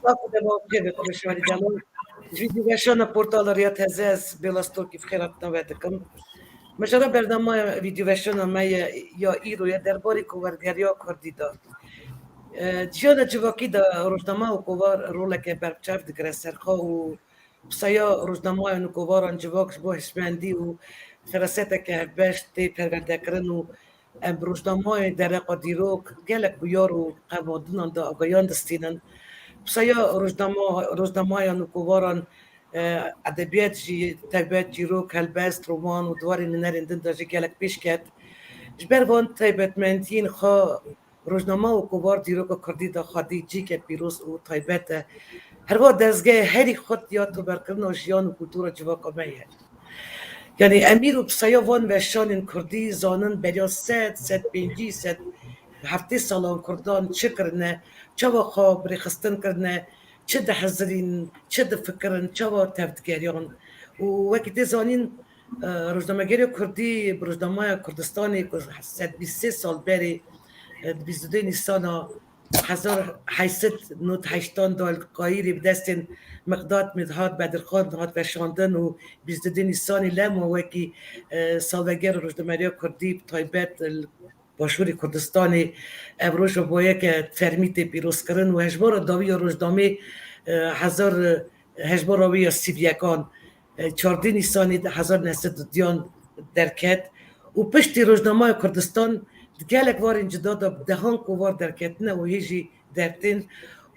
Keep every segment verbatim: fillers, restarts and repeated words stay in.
Spas û dema xêr be, xweşwarî dema. Ji vîdyoweşana portala Riya Teze ez Bêla Stokî bi xêr hatina we dikim. Mijara bernama vîdyoweşana me ye ya îro ye derbarê kovargeriya kurdî de. E, di jiyana civakî de rojnama û kovar roleke berbiçav digire ser xwe û pisaya rojnamayan û kovaran civak ji bo hişmendî û feraseteke hevbeş tê perwendekirin û em rojnamayê dereqa dîrok gelek bûyar û qevandinan de agayan distînin. Pisaya rojnama-, rojnamayan û kovaran, e, edebiyat jî, taybet, çîrok, helbest, roman û di warên hunerên din de jî gelek pêş ket. Ji ber van taybetmendiyên xwe rojnama û kovar dîroka kurdî de xwedî cîke pîroz û taybet e. Herwa dezgehê herî xurt ya toberkirina jiyan û kultura civaka me ye. Yanî emîr û pisaya van weşanên kurdî zanin beriya sed, sed pêncî, sed heftê salan kurdan çi kirine, çawa xwe birêxistin kirine, çi dihizirîn, çi difikirin, çawa tevdigeriyan. Û wekî tê zanîn, e, rojnamegeriya kurdî bi rojnameya Kurdistanê ku sed bîst sê sal berê, e, di bîst û duyê Nîsana hezar heyt sed nod heştan de li Qayîrê bi destên Miqdat Midhat Bedirxan hat weşandin û bîst û duyê Nîsanê lema wekî, e, salvegera rojnamegeriya kurdî bi taybet li Başûrê Kurdistanê ev roja boyeke fermî tê pîrozkirin û hejmara dawî ya rojnamê, e, hezar, e, hejmara wê ya sî û yekan, e, çardeh Nîsanê hezar neh sed û duyan derket û piştî rojnameya Kurdistan di gelek warên cuda de bi dehan kovar derketine û hê jî dertên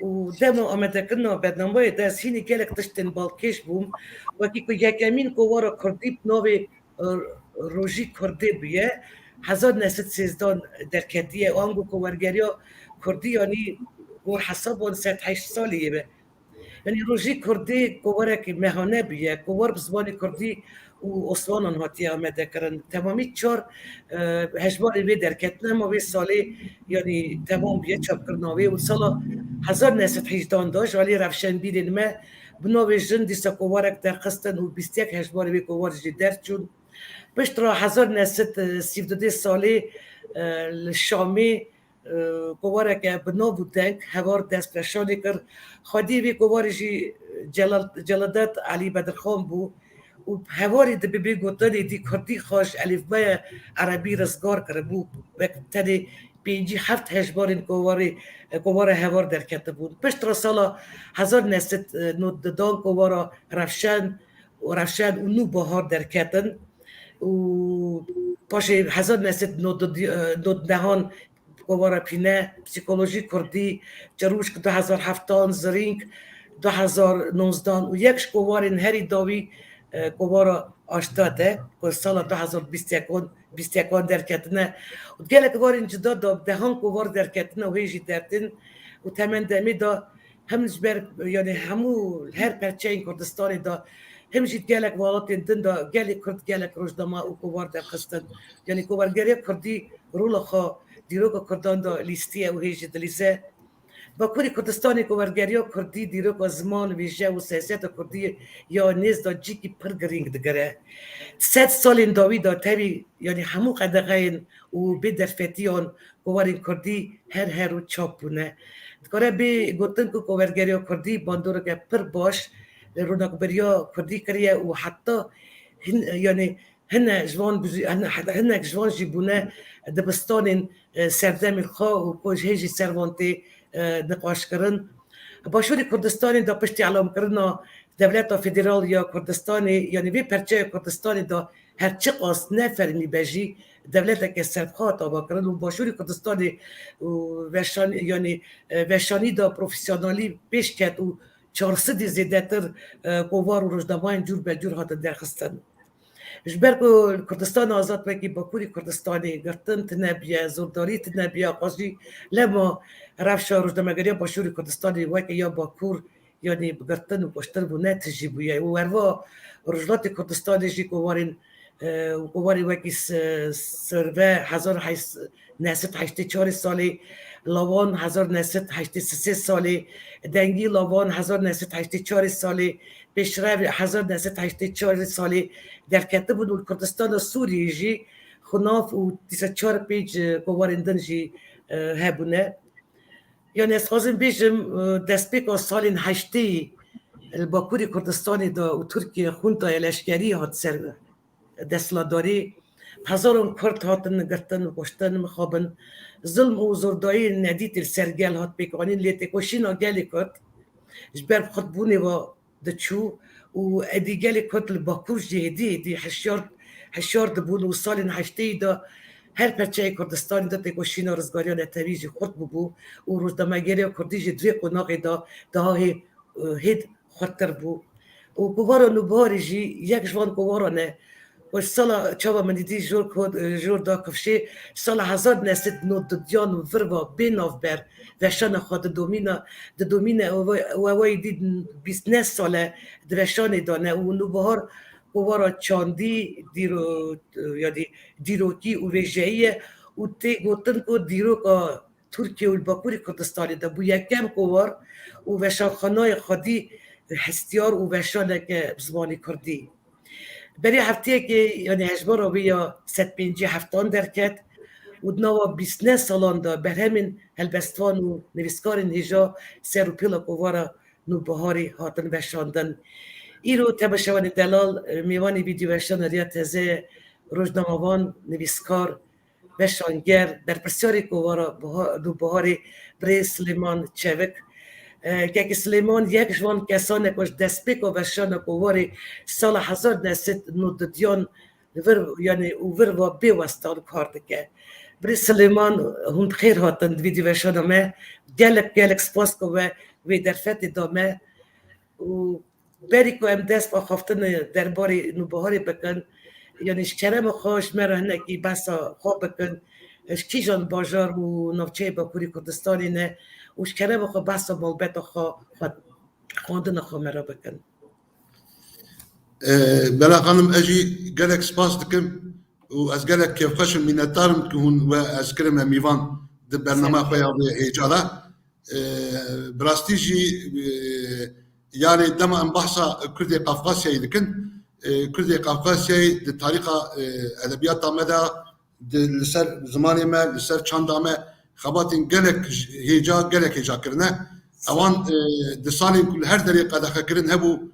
û dema amadekirina bernameyê de ez hînî gelek tiştên balkêş bûm, wekî ku yekemîn kovara kurdî bi navê e, Rojî Kurdê bûye, hezar neh sed sêzdan derketiye. Ango ku wergeriya kurdî yanî gor hesaban sed heşt salî ye be. Yanî Rojî Kurdê kovarekî mehane bûye, kovar bi zimanê kurdî û osmanan hatiye amadekirin. Temamî çar, e, hejmarê wê derketine, hema wê salê yanî temam bûye çapkirina wê û sala hezar neh sed hejdan de ji alî rewşenbîrên me bi navê Jin dîsa kovarek derxistin û bîst yek hejmarê wê kovar jî derçûn. Piştre hezar neh sed sî û du salê, e, li Şamê, e, kovareke bi nav û deng Hevar destveşanê kir. Xwedî vê kovarê jî Celal-, Celadet Elî Bedirxan bû û Hevarî di bibê gotinê dî kurdî xwe ji elîfbeya erebî rizgar kiribû. Wek tenê pêncî heft hejmarên kovarê, e, kovara Hevar derketibûn. Piştre sala hezar neh sed nod dudan kovara Rewşen û Rewşen û Nû Bahar derketin û paşê hezar neh sed nod û neh an kovara Pîne, Psîkolojî Kurdî, Çirûşk du hezar heftan, Zirîng du hezar nozdan û yek ji kovarên herî dawî, e, kovara Aşta de, ku sala du hezar bîst yekan, bîst yekan derketine û gelek warên cuda de dehan kovar derketine û hê jî dertin û temen demê de hem ji ber, yanî hemû her perçeyên Kurdistanê de, hem jî gelek welatên din de gelê Kurd gelek rojnama û kovar derxistin. Yanî kovargeriya Kurdî rola xwe dîroka Kurdan de lîstiye û hê jî dilîze. Bakurê Kurdistanê kovargeriya Kurdî dîroka ziman, wêje û siyaseta Kurdî ya nêz de cîkî pir girîng digire. Sed salên dawî de tevî, yanî hemû qedexeyên û bê derfetiyan kovarên kurdî her her û çap bûne. Dikare bê gotin ku kovargeriya kurdî bandoreke pir baş li ronakberiya kurdî kiriye û heta hin, yanî hine ji van bijî-, hine, hinek ji van jî bûne dibistanên, e, serdemên xwe û ku ji hê jî ser van tê, e, niqaşkirin. Başûrê Kurdistanê de piştî elamkirina Dewleta Federal ya Kurdistanê, yanî vê perçeya Kurdistanê de her çiqas ne fermî be jî dewleteke serbixwe hat avakirin û Başûrê Kurdistanê û veşan-, yanî, e, veşanî de profesyonelî pêş ket û çar sedî zêdetir, e, kovar û rojnamayên cûr be cûr hatin derxistin. Ji ber ku Kurdistan Azad wekî Bakurê Kurdistanê girtin tine bûye, zordarî tine bûye, qas jî lema rewşa rojnamegeriya Başûrê Kurdistanê weke ya Bakur, yanî bi girtin û kuştin bûne tijî bûye. Û werva Rojhilatê Kurdistanê jî kovarên, e, û kovarê wekî S-, Sirve hezar heyt, neh sed heştê çarê salê, Lawan hezar neh sed heştê sê salê, Dengî Lawan hezar neh sed heştê çarê salê, Pêşrev hezar neh sed heştê çarê salê derketibûn û li Kurdistana Sûriyê jî xunav û dîsa çar pênc, e, kovarên din jî, e, hebûne. Yani ez xwazim bêjim, e, destpêka salên heştê li Bakurê Kurdistanê de û Tirkiye xunta leşkerî hat ser desthilatdarî, hezaran Kurd hatin girtin, kuştin, mixabin. Zilm û zordayî nedîtî li ser gel hat pêkanîn, lê têkoşîna gelê Kurd ji ber bi Kurdbûnê ve diçû û êdî gelê Kurd li Bakur jî êdî, êdî hişyar, hişyar dibûn û salên heşteyî de her perçeyê Kurdistanê de têkoşîna rizgariya netewî jî xurt bûbû û rojnamegeriya Kurdî jî di vê qonaxê de daha hê, hêd xurtir bû. Û kovara nûbiharê jî yek ji van kovaran e. Ku ji sala çava min dîtî jor kot, jor da kifşê, sala hezar neh sed nod diyan û vir ve bê navber veşana xwe didomîne, didomîne û we, we, we dî bîst neh sal e di veşanê de ne û nûbihar kovara çandî, dîro-, ya dî, dîrokî û vêjeyî ye û tê gotin ku dîroka Tirkiye û li Bakurê Kurdistanê de bû yekem kovar û veşanxanayê xwedî hestiyar û veşaneke bi zimanê kurdî. Berê hefteyekê, yanî hejmara wê ya sed pêncî heftan derket û di nava bîst neh salan de berhemên helbestvan û nivîskarên hêja ser û pêla kovara nûbiharê hatin veşandin. Îro temaşevanê delal, mêvanê vîdyoweşana Riya Teze, rojnamevan, nivîskar, veşanger, berpirsyarê kovara biha-, nûbiharê birêz Silêman Çevik. E, Kekê Silêman yek ji van kesan e ku ji destpêka veşana kovarê sala hezar neh sed nod diyan li vir, yanî û vir ve bê westan kar dike. Birêz Silêman, hûn bi xêr hatin di vîdyoweşana me. Gelek, gelek spas ku we wê derfetê da me. Û berî ku em dest bi axaftinê derbarê nûbiharê bikin, yanî ji kerema xwe ji me re hinekî behsa xwe bikin, ji kîjan bajar û navçeyê Bakurê Kurdistanê ne û ji kerema xwe behsa malbeta xwe, xwe, xwendina xwe me re bikin. Ee, Bela Xanim, ez jî gelek spas dikim û ez gelek kêfxweş im, mînetdar im ku hûn we ez kirime mîvan di bernama xwe ya vê hêja de. E, bi rastî jî, e, yani dema em bahsa Kurdê Qafqasyayê dikin, e, Kurdê Qafqasyayê di tarîxa, e, edebiyata me de, di, li ser zimanê me, li ser çanda me, xebatên gelek j-, hêja, gelek hêja kirine. Ewan, e, di salên ku li her derê qedexe kirin hebû,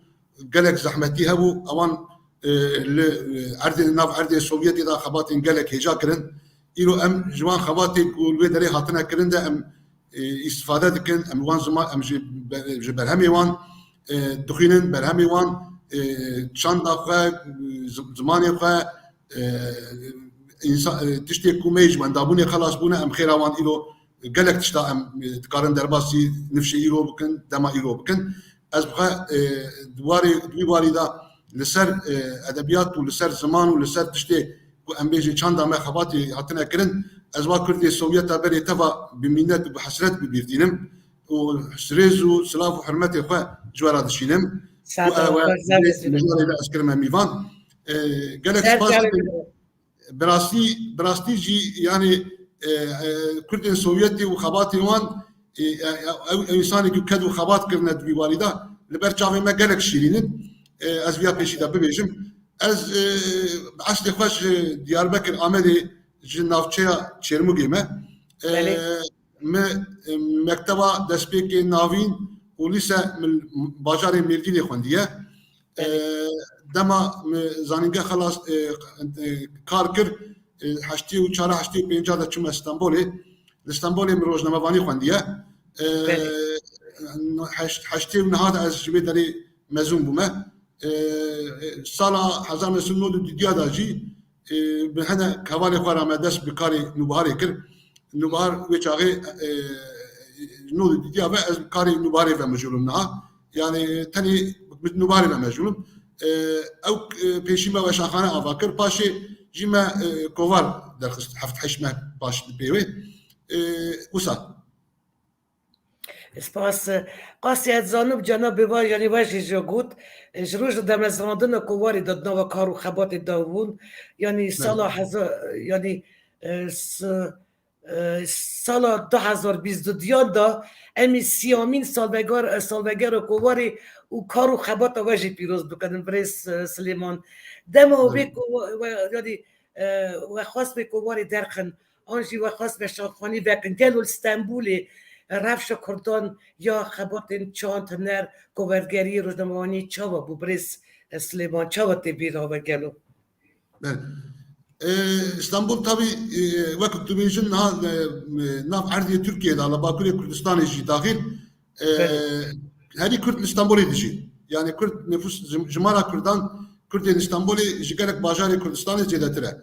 gelek zehmetî hebû. Ewan, e, li, e, erdê, nav erdê Sovyetê de xebatên gelek hêja kirin. Îro em ji wan xebatê ku li wê derê hatine kirin de em, e, îstifade dikin. Em wan ziman, em ji be-, ji berhemê wan, e, dixwînin, berhemê wan, e, çanda xwe, z-, zimanê xwe, e, însa-, e, tiştê ku me ji wendabûnê xelas bûne, em xêra wan îro gelek tişta em, e, dikarin derbasî nifşê îro bikin, dema îro bikin. Ez bi xwe, e, di warê, di wî warî de li ser, e, edebiyat û li ser ziman û li ser tiştê ku em bêjin çanda me xebatê hatine kirin, ez wa Kurdê Sovyeta berê teva bi mînet û bi hesret bi bîr tînim û rêz û silav û hurmetê xwe ji we re dişînim. Sağ û ol, ew e, xweş, zaf vê ez kirime mîvan. E, gelek spas dikim. Bi rastî, bi rastî jî, yani, e, e, Kurdên Sovyetê û xebatên wan, e, e, ew, ew însanê ku ked û xebat kirine di vî warî de, li ber çavê me gelek şîrîn in. E, ez viya pêşî de bibêjim. Ez, e, bi eslê xwe ji Diyarbekir Amedê, ji navçeya Çêrmugê me. E, Belê. Me, e, mekteba destpêkê navîn û lîse min bajarê Mêrdînê xwendiye. E, Belê. Dema min zanîngeha xelas, e, e, kar kir, e, heştê û çar, heştê û pênc de çûme Stenbolê. Li Stenbolê min rojnamevanî xwendiye. E, Belê. heşt-, heştê û neh de ez ji vê derê mezûn bûme. E, e, sala hezar neh sed û nod û du de jî, e, bi hinek hevalê xwe re me dest bi karê nûbiharê kir. Nûbihar wê çaxê, e, nod û du ve ez bi karê nûbiharê ve mijûl im niha. Yani tenê bi nûbiharê ve mijûl im. E, ew, e, pêşî me weşanxane ava kir. Paşê jî me, e, kovar derxist heft heşt meh paş pê wê. E, wisa. Spas. Qasî ez zanim cana bêva, yanî we jî jê got, ji roj de demezrandina kovarê de di nava kar û xebatê de bûn. Yanî sala heza-, yanî, e, s-, e, sala du hezar bîst û diyan de em ê siyamîn salvegar-, e, salvegera kovarê û kar û xebata we jî pîroz bikin, birêz, e, Silêman. Dema wê ku we, we, yanî, e, we xwest wê kovarê derxin, an jî we xwest veşanxanî vekin. Gelo li Stenbolê rewşa Kurdan ya xebatên çand, huner, kovergeriyê, rojnamevaniyê çawa bû, birêz Silêman, çawa tê bîra we gelo? Belê. Ee, Îstanbul tabii, e, wek tu bêjin niha, e, e, nav erdê Tirkiyê de, li Bakurê Kurdistanê jî daxil, e, Belê. herî Kurd li Îstanbulê dijî. Yani Kurd nüfus, jim-, jimara Kurdan, Kurdên Îstanbulê ji gelek bajarê Kurdistanê zêdetir e.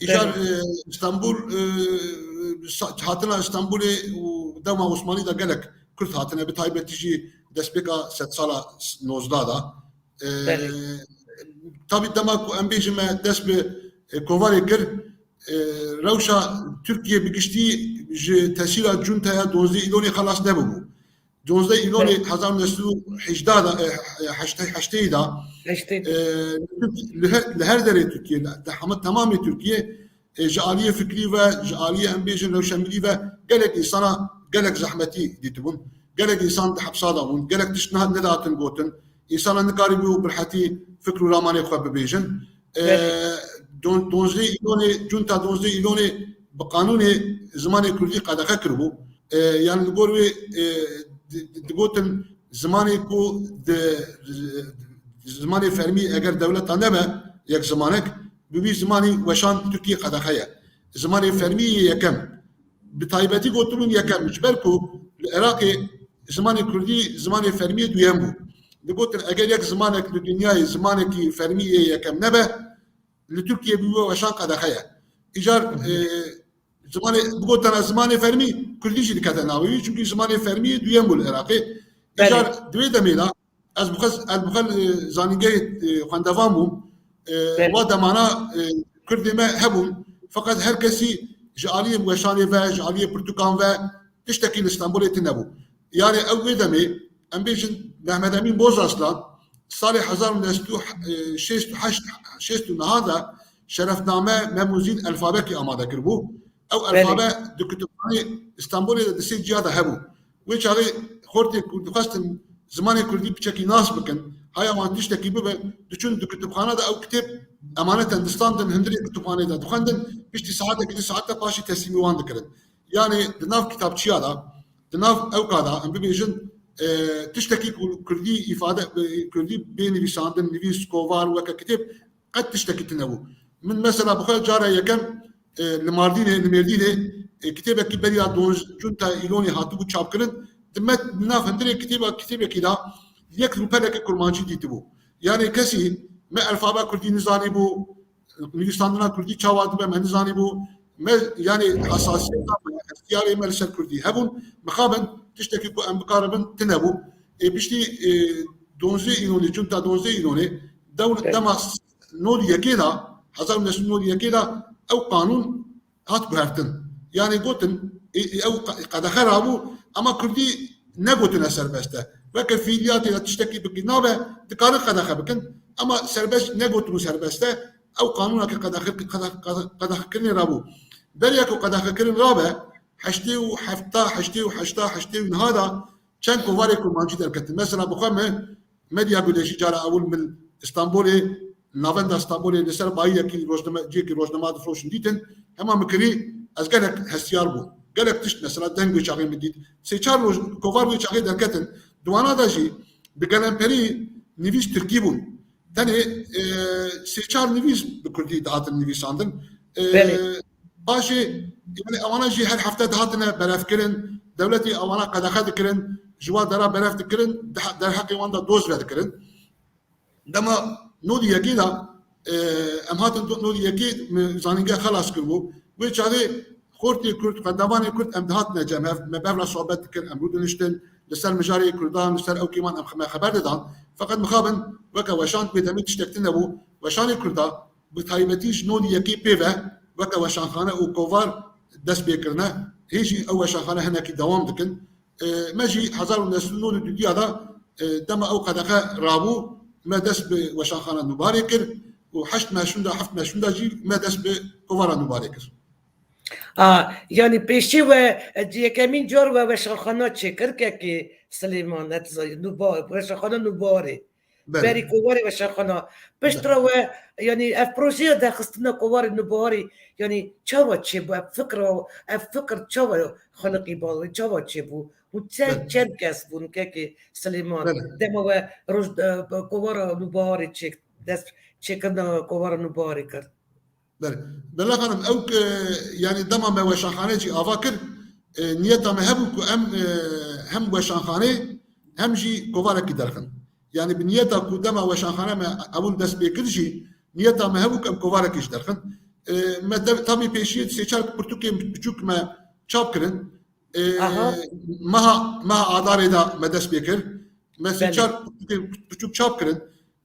Îcar, Belê. e, Îstanbul, e, sa-, hatina Îstanbulê û dema Osmanlî de gelek Kurd hatine, bi taybetî jî destpêka sedsala nozdeh de. E, Belê. Tabii dema ku em bêjin me dest bi, e, kovarê kir, e, rewşa Tirkiye bi giştî ji tesîra cuntaya duwazdeh Îlonê xelas nebûbû. Duwazdeh Îlonê Belê. hezar û neh sed û hejdeh de, e, e, heştê, heştê de, Heştê. e, li her, li her derê Tirkiye, li hema temamê Tirkiye, e, ji aliyê fikrî ve, ji aliyê em bêjin rewşenbîrî ve gelek însana gelek zehmetî dîtibûn. Gelek însan di hepsa de bûn. Gelek tişt ne-, nedatin gotin. Însana nikarîbû bi rehetî fikr û ramanê xwe bibêjin. E, Belê. don-, donzdeh Îlonê, cunta donzdeh Îlonê bi qanûnê zimanê kurdî qedexe kiribû. E, yani li gor wê, e, di-, di-, digotin zimanê ku di, zimanê fermî eger dewleta nebe yek zimanek, bi wî zimanî weşan Tirkiyê qedexe ye. Zimanê fermî yê yekem. Bi taybetî gotibûn yekem, ji ber ku li Iraqê zimanê kurdî zimanê fermî yê duyem bû. Digotin eger yek zimanek li dinyayê zimanekî fermî yê yekem nebe, li Tirkiyê bi wî weşan qedexe ye. Îcar, Hı hı. e, zimanê, bigotana zimanê fermî, kurdî jî dikete navê wî, çimkî zimanê fermî yê duyem bû li Iraqê. Belê. Îcar di wê demê de, ez bi xwe, ez bi xwe, e, zanîngehê, e, xwendevan bûm. E, Belê. wa demana, e, kurdê me hebûn. Feqet her kesî ji aliyê weşanê ve, ji aliyê pirtûkan ve tiştekî li Stenbolê tune bû. Yani ew wê demê, em bêjin Mehmet Emîn Bozaslan, salê hezar û neh sed û şêst û heşt, şêst û neh de şerefname Memûzîn Elfabekî amade kiribû. Ew Belê. elfabe di kutubxaneyê Stenbolê de di sê ciya de hebû. Wê çaxê xortê ku dixwestin zimanê kurdî piçekî nas bikin, haya wan tiştekî bibe, diçûn di kutubxana de ew kitêb emaneten distandin, hundirê kutubxaneyê de dixwendin, piştî saetekî du saet de paşî teslîmî wan dikirin. Yani di nav kitapçiya de, di nav ewka de, em bibêjin, e, tiştekî ku kurdî îfade, e, kurdî bê nivîsandin, nivîs, kovar, weke kitêb, qet tiştekî tune bû. Min mesela bi xwe cara yekem, e, li Mardînê, li Mêrdînê, e, kitêbekî beriya donz-, cunta Îlonê hatibû çapkirin. Di me, di nav hundirê kitêba, kitêbekî de yek rûpeleke kurmancî dîtibû. Yani kesî me elfabe kurdî nizanîbû, nivîsandina kurdî çawa dibe me nizanîbû. Me, yani hesasiyeta me, hestiyarê me li ser kurdî hebûn. Mixabin tiştekî ku em bikaribin tune bû. Ê piştî, e, donzdeh Îlonê, cunta donzdeh Îlonê, dew-, Belê. dema nod û yekê de, hezar û neh sed û nod û yekê de ew qanûn hat guhertin. Yani gotin, e, e, ew qe-, qedexe rabû, ama kurdî negotine serbest e. Weke fiiliyatê de tiştekî bikî nabe, dikarin qedexe bikin, ama serbest negotibû serbest e. Ew qanûna ke qedexe, qede-, qede-, qedexekirinê rabû. Beriya ku qedexekirin rabe, heştê û heft, heştê û heşt, heştê û neh de çend kovarê kurmancî derketin. Mesela bi xwe me, Medya Gulê jî cara ewil min Stenbolê, navenda Stenbolê li ser bayiyekî rojname-, ciyekî rojnama difroşin dîtin. Hema min kirî, ez gelek hestiyar bûm. Gelek tişt mesela deng wê çaxê min dît. Sê çar roj, kovar wê çaxê derketin. Di wana de jî bi gelemperî nivîs tirkî bûn. Tenê, e, sê çar nivîs bi kurdî dihatin nivîsandin. E, Belê. Paşê, yani ewana jî her hefte dihatine berevkirin, dewletê ewana qedexe dikirin, ji wan dera berev dikirin, de-, derheqê wan de doz vedikirin. Dema nod û yekê de, e, em hatin do-, nod û yekê me zanînge xelas kiribû. Wê çaxê xortê Kurd, xwendevanê Kurd em dihatine cem hev, me bev re sohbet dikir, em rûdiniştin, li ser mijarê Kurdan, li ser ew kêman em me xeber didan. Feqet mixabin weke weşan wê demê tiştek tune bû. Weşanê Kurda, bi taybetî ji nod û yekê pê ve weke weşanxane û kovar dest pê kirine. Hê jî ew weşanxane hinekî dewam dikin. E, me jî hezar û neh sed û nod û du de, e, dema ew qedexe rabû, me dest bi weşanxana Nûbarê kir û heşt meh şûnda, heft meh şûnda jî me dest bi kovara Nûbarê kir. A, yani pêşî we, e, yekemîn car we weşanxana çêkir kekê Silêman, et zay-, Nûba-, weşanxana Nûbarê. Belê. Berî kovarê weşanxana. Piştre we, yanî ev projeya derxistina kovarê Nûbarê, yanî çawa çêbû? Ev fikra, ev fikir çawa xeliqî ba we? Çawa çêbû? Û çend, çend kes bûn kekê Silêman? Belê. Dema we roj, e, kovara Nûbiharê çêk, dest çêkirina kovara Nûbiharê kir. Belê. Bela Xanim, ew, e, yanî dema me weşanxane jî ava kir, e, niyeta me hebû ku em, e, hem weşanxanê hem jî kovarekî derxin. Yanî bi niyeta ku dema weşanxane me ewil dest pê kir jî, niyeta me hebû ku em kovarekî jî derxin. E, me te-, tabî pêşiyê sê çar pirtûkên biçûk me çap kirin. E, meha, meha Adarê de me dest pê kir. Me sê çar pirtûkên biçûk çap kirin.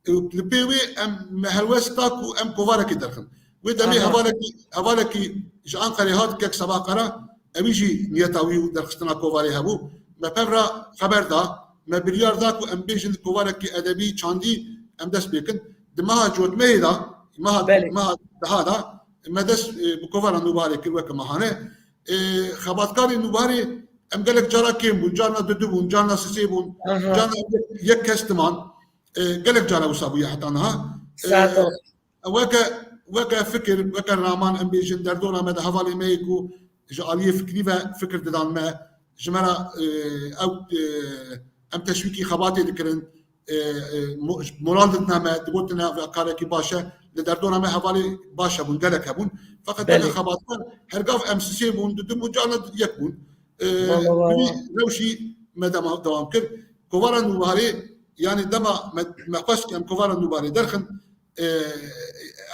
Û li pê wê em, me helwest da ku em kovarekê derxin. Wê demê hevalekî, hevalekî ji Anqerê hat, kek Seba Kara, ewî jî niyeta wî û derxistina kovarê hebû. Me pevra xeber da, me biryar da ku em bêjin kovarekî edebî, çandî, em dest pê kin. Di meha cotmehê de, meha, meha deha de, me dest, e, bi kovara Nûbiharê kir weke mehane. E, xebatkarên Nûbiharê em gelek cara kêm bûn, carna dudu bûn, carna sisê bûn, carna yek, yek kes diman. E, gelek cara wisa bûye heta niha. E, weke, weke fikir, weke raman em bêjin, derdora me de hevalê me yê ku ji aliyê fikrî ve fikir didan me, ji me re, e, ew, e, em teşwîkî xebatê dikirin, e, e, mo-, moral didine me, digotine ve karekî baş e, li derdora me hevalê baş hebûn, gelek hebûn. Feqet weke xebatkar her gav em sisê bûn, dudu bûn, carna yek bûn. E, bi vî rewşî me dema-, dewam kir. Kovara Nûbiharê, yanî dema me, me xwest em kovara Nûbiharê derxin, e,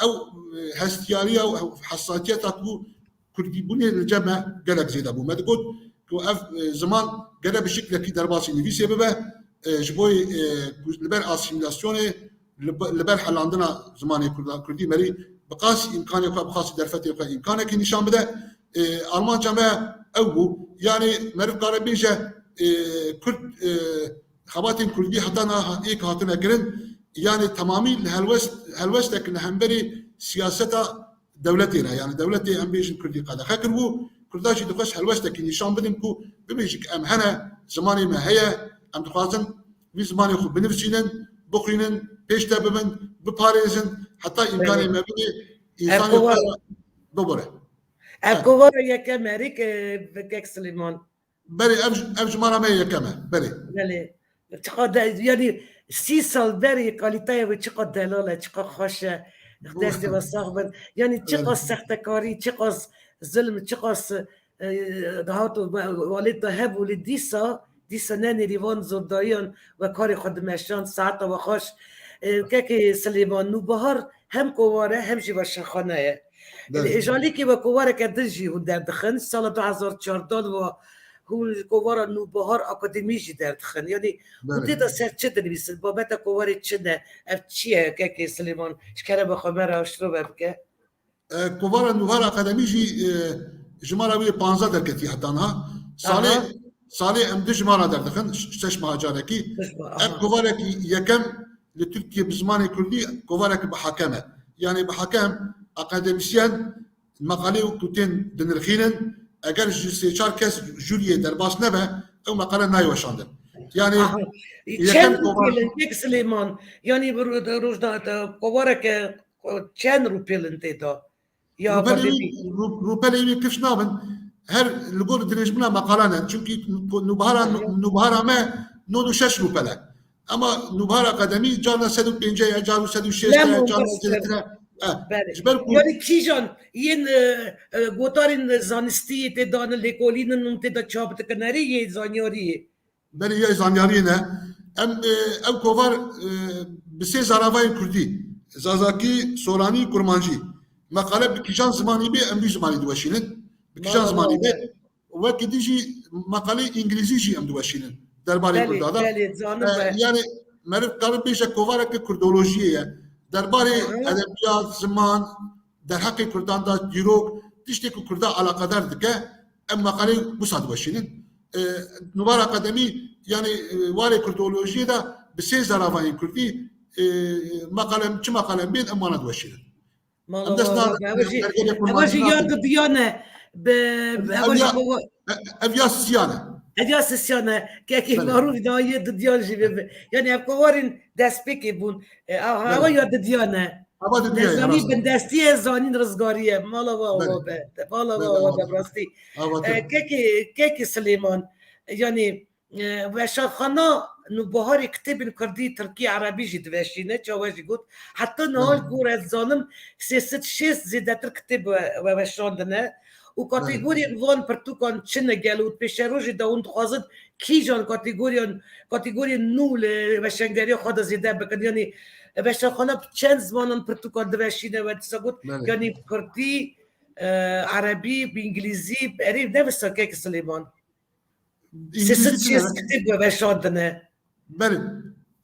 ew, e, hestiyariya û hesasiyeta ku kurdîbûnê li cem me gelek zêde bû. Me digot ku ev, e, ziman gere bi şiklekî derbasî nivîsê bibe, e, ji bo, e, ku li ber asîmîlasyonê, li be-, li ber helandina zimanê kurda-, kurdî merî bi qasî îmkanê xwe, bi qasî derfetê xwe îmkanekî nîşan bide. E, armanca me ew bû. Yanî meriv kare bêje, e, kurd, e, xebatên kurdî heta niha êk hatine kirin. Yanî temamî li helwest, helwestek li hemberî siyaseta dewletê re, yanî dewletê em bêjin kurdî qedexe kiribû, kurda jî dixwest helwestekî nîşan bidin ku bibêjin ku em hene, zimanê me heye, em dixwazin vî zimanê xwe binivîsînin, bixwînin, pêş de bibin, biparêzin, heta îmkanê me bidê, însanê xwe bibure. Ev kovara yekem e, rêk, e, kek Silêman. Belê, ev, ev jimara me yekem e. Belê. Belê. Çiqa de, yanî sî sal berê kalîteya wê çiqa delal e, çiqa xweş e. Destê we sax bin. Yanî çiqa sextekarî, çiqa z-, zilm, çiqa s-, e, dihat û we-, welêt de hebû, lê dîsa, dîsa ne nêrîvan zordayiyan we karê xwe dimeşand, saeta we xweş. E, kekê Silêman, Nûbihar hem kovare hem jî weşanxane ye. Belê. Êjalîkê we kovareke din jî hûn derdixin. Sala du hezar çardeh ve hûn kovara Nûbihar Akademî jî derdixin. Yanî hûn tê de ser çi dinivîsin? Babeta kovarê çi ne? Ev çi ye kekê Silêman? Ji kerema xwe me re aşro ve bike. E, kovara Nûbihar Akademî jî, e, jimara wê panzdeh derketî heta niha. Salê, salê em du jimara derdixin, ş-, şeş meha carekî. Ev kovarekî yekem li Tirkiye bi zimanê kurdî kovarek bi hakem e. Yanî bi hakem, akademîsyen, meqalê û ku tên dinirxînin, eger ji sê çar kes jûriyê derbas nebe, ew meqale nayê weşandin. Yanî yekem kovar. Çend rûpêl in kek Silêman? Yanî bi ro-, rojda, kovareke çend rûpêl in tê de? Ya akademî. Rûpelê wî, rû-, rûpelê wî kifş nabin. Her li gor dirêjbûna meqalan e. Çunkî nû-, nûbihara, nû-, nûbihara me nod û şeş rûpel e. Ema nûbihara akademî carna sed û pêncî ye, carna sed û şêst e, carna zêdetir e. E, ji ber ku yanî kîjan yên, e, e, gotarên zanistî yê tê dan, lêkolînin hûn tê de çap dikin, erê yê zanyariyê. Berê ya zanyariyê ne. Em, e, ev kovar, e, bi sê zaravayên kurdî, zazakî, soranî, kurmancî. Meqale bi kîjan zimanî bê, em vî zimanî diweşînin. Bi kîjan zimanî bê. Wekî din jî meqalê îngilîzî jî em diweşînin. Derbarê kurda de. Belê, zanim e, be. Yanî meriv karin bêje kovareke kurdolojiyê ye. Derbarê edebiyat, ziman, derheqê kurdan de dîrok, tiştê ku kurda eleqedar dike, em meqalê wisa diweşînin. E, Nûbihar Akademî, yanî, e, warê kurdolojiyê de bi sê zaravayên kurdî, e, meqalem, çi meqalem bên, em wana diweşînin. Em dest na, ev jî ya didiyan e. Ev ya sisiyan e. Ev ya sisiyan e. Kekê Marûf da yê didiyan jî bê. Yanî ev kovarên destpêkê bûn. E, ev ya didiyan e. Ava didiya ye, zanîn rast e. Bindestî ye, zanîn rizgarî ye. Mala we ava be. Mala we ava be, rastî. Ava te. E, kekê, kekê Silêman, Yanî, e, weşanxana Nûbiharê kitêbên kurdî, tirkî, erebî jî diveşîne, çawa jî got. Heta niha, belê, li gor ez zanim, sê sed şêst zêdetir kitêb we, we weşandine. Û, belê, kategoriyên van pirtûkan çi ne gelo û pêşerojê de hûn dixwazin kîjan kategoriyan, kategoriyên nû li weşangeriya xwe de zêde bikin? Yanî, weşanxana bi çend zimanan pirtûkan diveşîne, we dîsa got, belê, yanî bi kurdî, e, erebî, bi îngilîzî, erê ne wisa kek Silêman. Sê sed şêst kitêb we veşandine. Belê.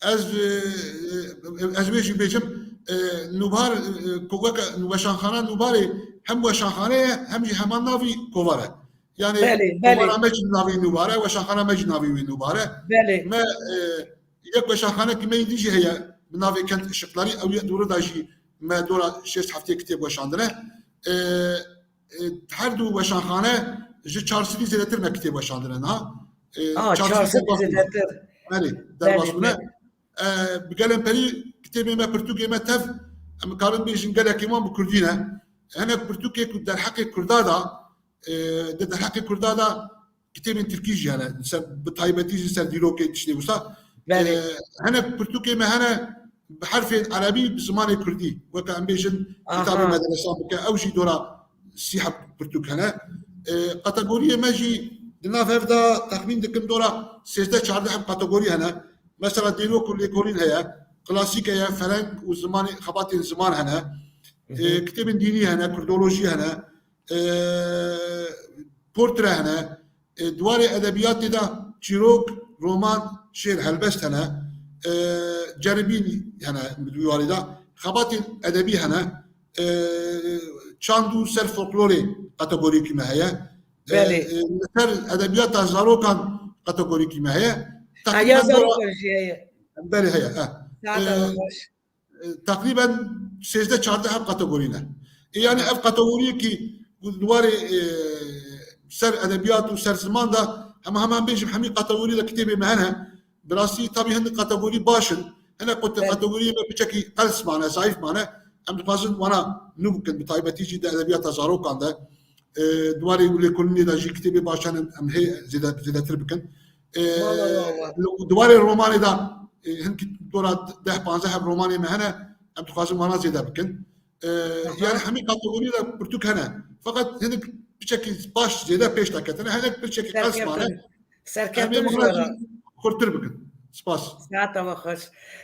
Ez, e, e, ez wê jî bêjim, e, Nûbihar, e, ku weke weşanxana Nûbiharê hem weşanxane ye, hem jî heman navî kovar e. Yani, belê, belê, kovara me jî navî Nûbihar e, weşanxana me jî navî wî Nûbihar e. Belê. Me, e, yek weşanxanekî me yî dî jî heye, bi navê Kent Işıkları, ew yek dûrî de jî me dora şêst heftê kitêb weşandine. E, e, her du weşanxane ji çar sedî zêdetir me kitêb weşandine niha. E, a, çar sedî zêdetir. Belê, derbas bûne. Belê, belê. E, bi gelên perî kitêbê me, pirtûkê me tev, em karin bêjin gelekî wan bi kurdî ne. Hinek pirtûkê ku derheqê kurda da, e, di derheqê kurda da kitêbên tirkî jî hene. Ser, bi taybetî jî ser dîrokê tiştê wisa. Belê. E, hinek pirtûkê me hene bi herfên erebî, bi zimanê kurdî. Weke em bêjin, aha, kitabê medresa bike, ew jî dora sî heb pirtûk hene. E, kategoriyê me jî di nav hev de texmîn dikim dora sêzdeh çardeh heb kategorî hene. Mesela dîrok û lêkolîn heye, klasîk heye, fereng û zimanê, xebatên ziman hene. Hı hı. E, kitêbên dînî hene, kurdolojî hene, e, portre hene, e, di warê edebiyatê de çîrok, roman, şêr, helbest hene, e, ceribîn hene di wî warê de, xebatên edebî hene, e, çand û ser folklorê kategoriyekî me heye. E, belê, e, li ser edebiyata zarokan kategoriyekî me heye. Ha, ya teqrîben zarokan jî heye. Belê heye, he. Saeta, e, xweş. E, teqrîben sêzdeh çardeh ev kategorî ne. E, yani ev kategoriyekî ku li warê, e, ser edebiyat û ser ziman de hema heman bêjim hemî kategorî de kitêbê me hene. Bi rastî tabî hinek kategorî baş in. Hinek ku, evet, kategoriyê me piçekî qels mane, zayîf mane. Em dixwazin wana nû bikin, bi taybetî jî di edebiyata zarokan de. E, di warê lêkolînê de jî kitêbê baş hene, em hê zêde-, zêdetir bikin. E, wala, wala, di warê romanê de, e, hinkî dora deh panzdeh heb romanê me hene, em dixwazin wana zêde bikin. E, aha, yani hemî kategorî de pirtûk hene. Feqet hinek piçekî baş zêde pêş de ketine, hinek piçekî qels mane. Serkeftin. Serkeftin. Em ê ji wana jî xurtir bikin. Spas. Saeta we xweş.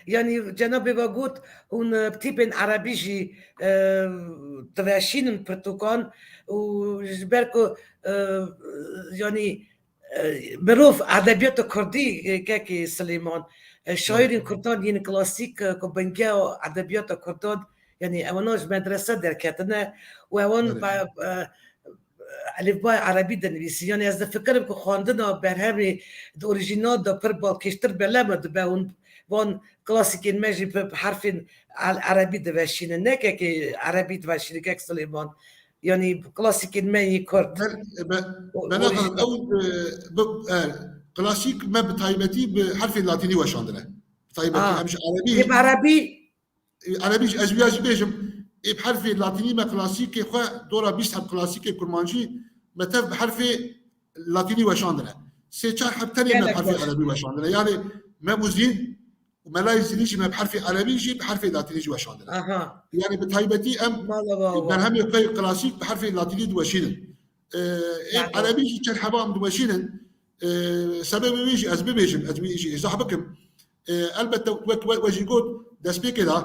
Yanî cenabê we got, hûn, e, bi tîpên erebî jî, e, diveşînin pirtûkan û ji ber ku, e, yanî, e, mirov edebiyata kurdî, e, kekê Silêman, e, şairên, evet, kurdan yên klasîk, e, ku bingeha edebiyata kurdan, yanî ewana ji medrese derketine û ewan, evet, be-, e, elîfbaya erebî dinivîsin. Yanî ez difikirim ku xwendina berhemê di orîjînal de pir balkêştir beleme dibe. Hûn van klasîkên me jî bi, bi herfên el-, erebî diveşînin. Ne kekê erebî diveşînin, kek Silêman. Yanî klasîkên me yê kurd. Bel-, be-, û, bela orîjînal. Xanim, ew, e, bi, e, klasîk me bi taybetî bi herfê latînî weşandine. Bi taybetî, a, em ji erebî. Ê bi erebî? Erebî jî, ez wiya jî bêjim, ê bi herfê latînî me klasîkê xwe, dora bîst heb klasîkê kurmancî me tev bi herfê latînî weşandine. Sê çar heb tenê me bi herfê erebî weşandine. Gelek baş. Yani Mem û Zîn û Melayê Zînî jî me bi herfê erebî jî bi herfê latînî jî weşandine. Aha. Yani bi taybetî em, mala wa, wa, berhemê xwe yê klasîk bi herfê latînî diweşînin. E, ê, pardon, erebî jî çend heba em diweşînin. E, sebebê wê jî ez bibêjim, ez wî jî îzah bikim. E, elbette wek we, we jî got, destpêkê de,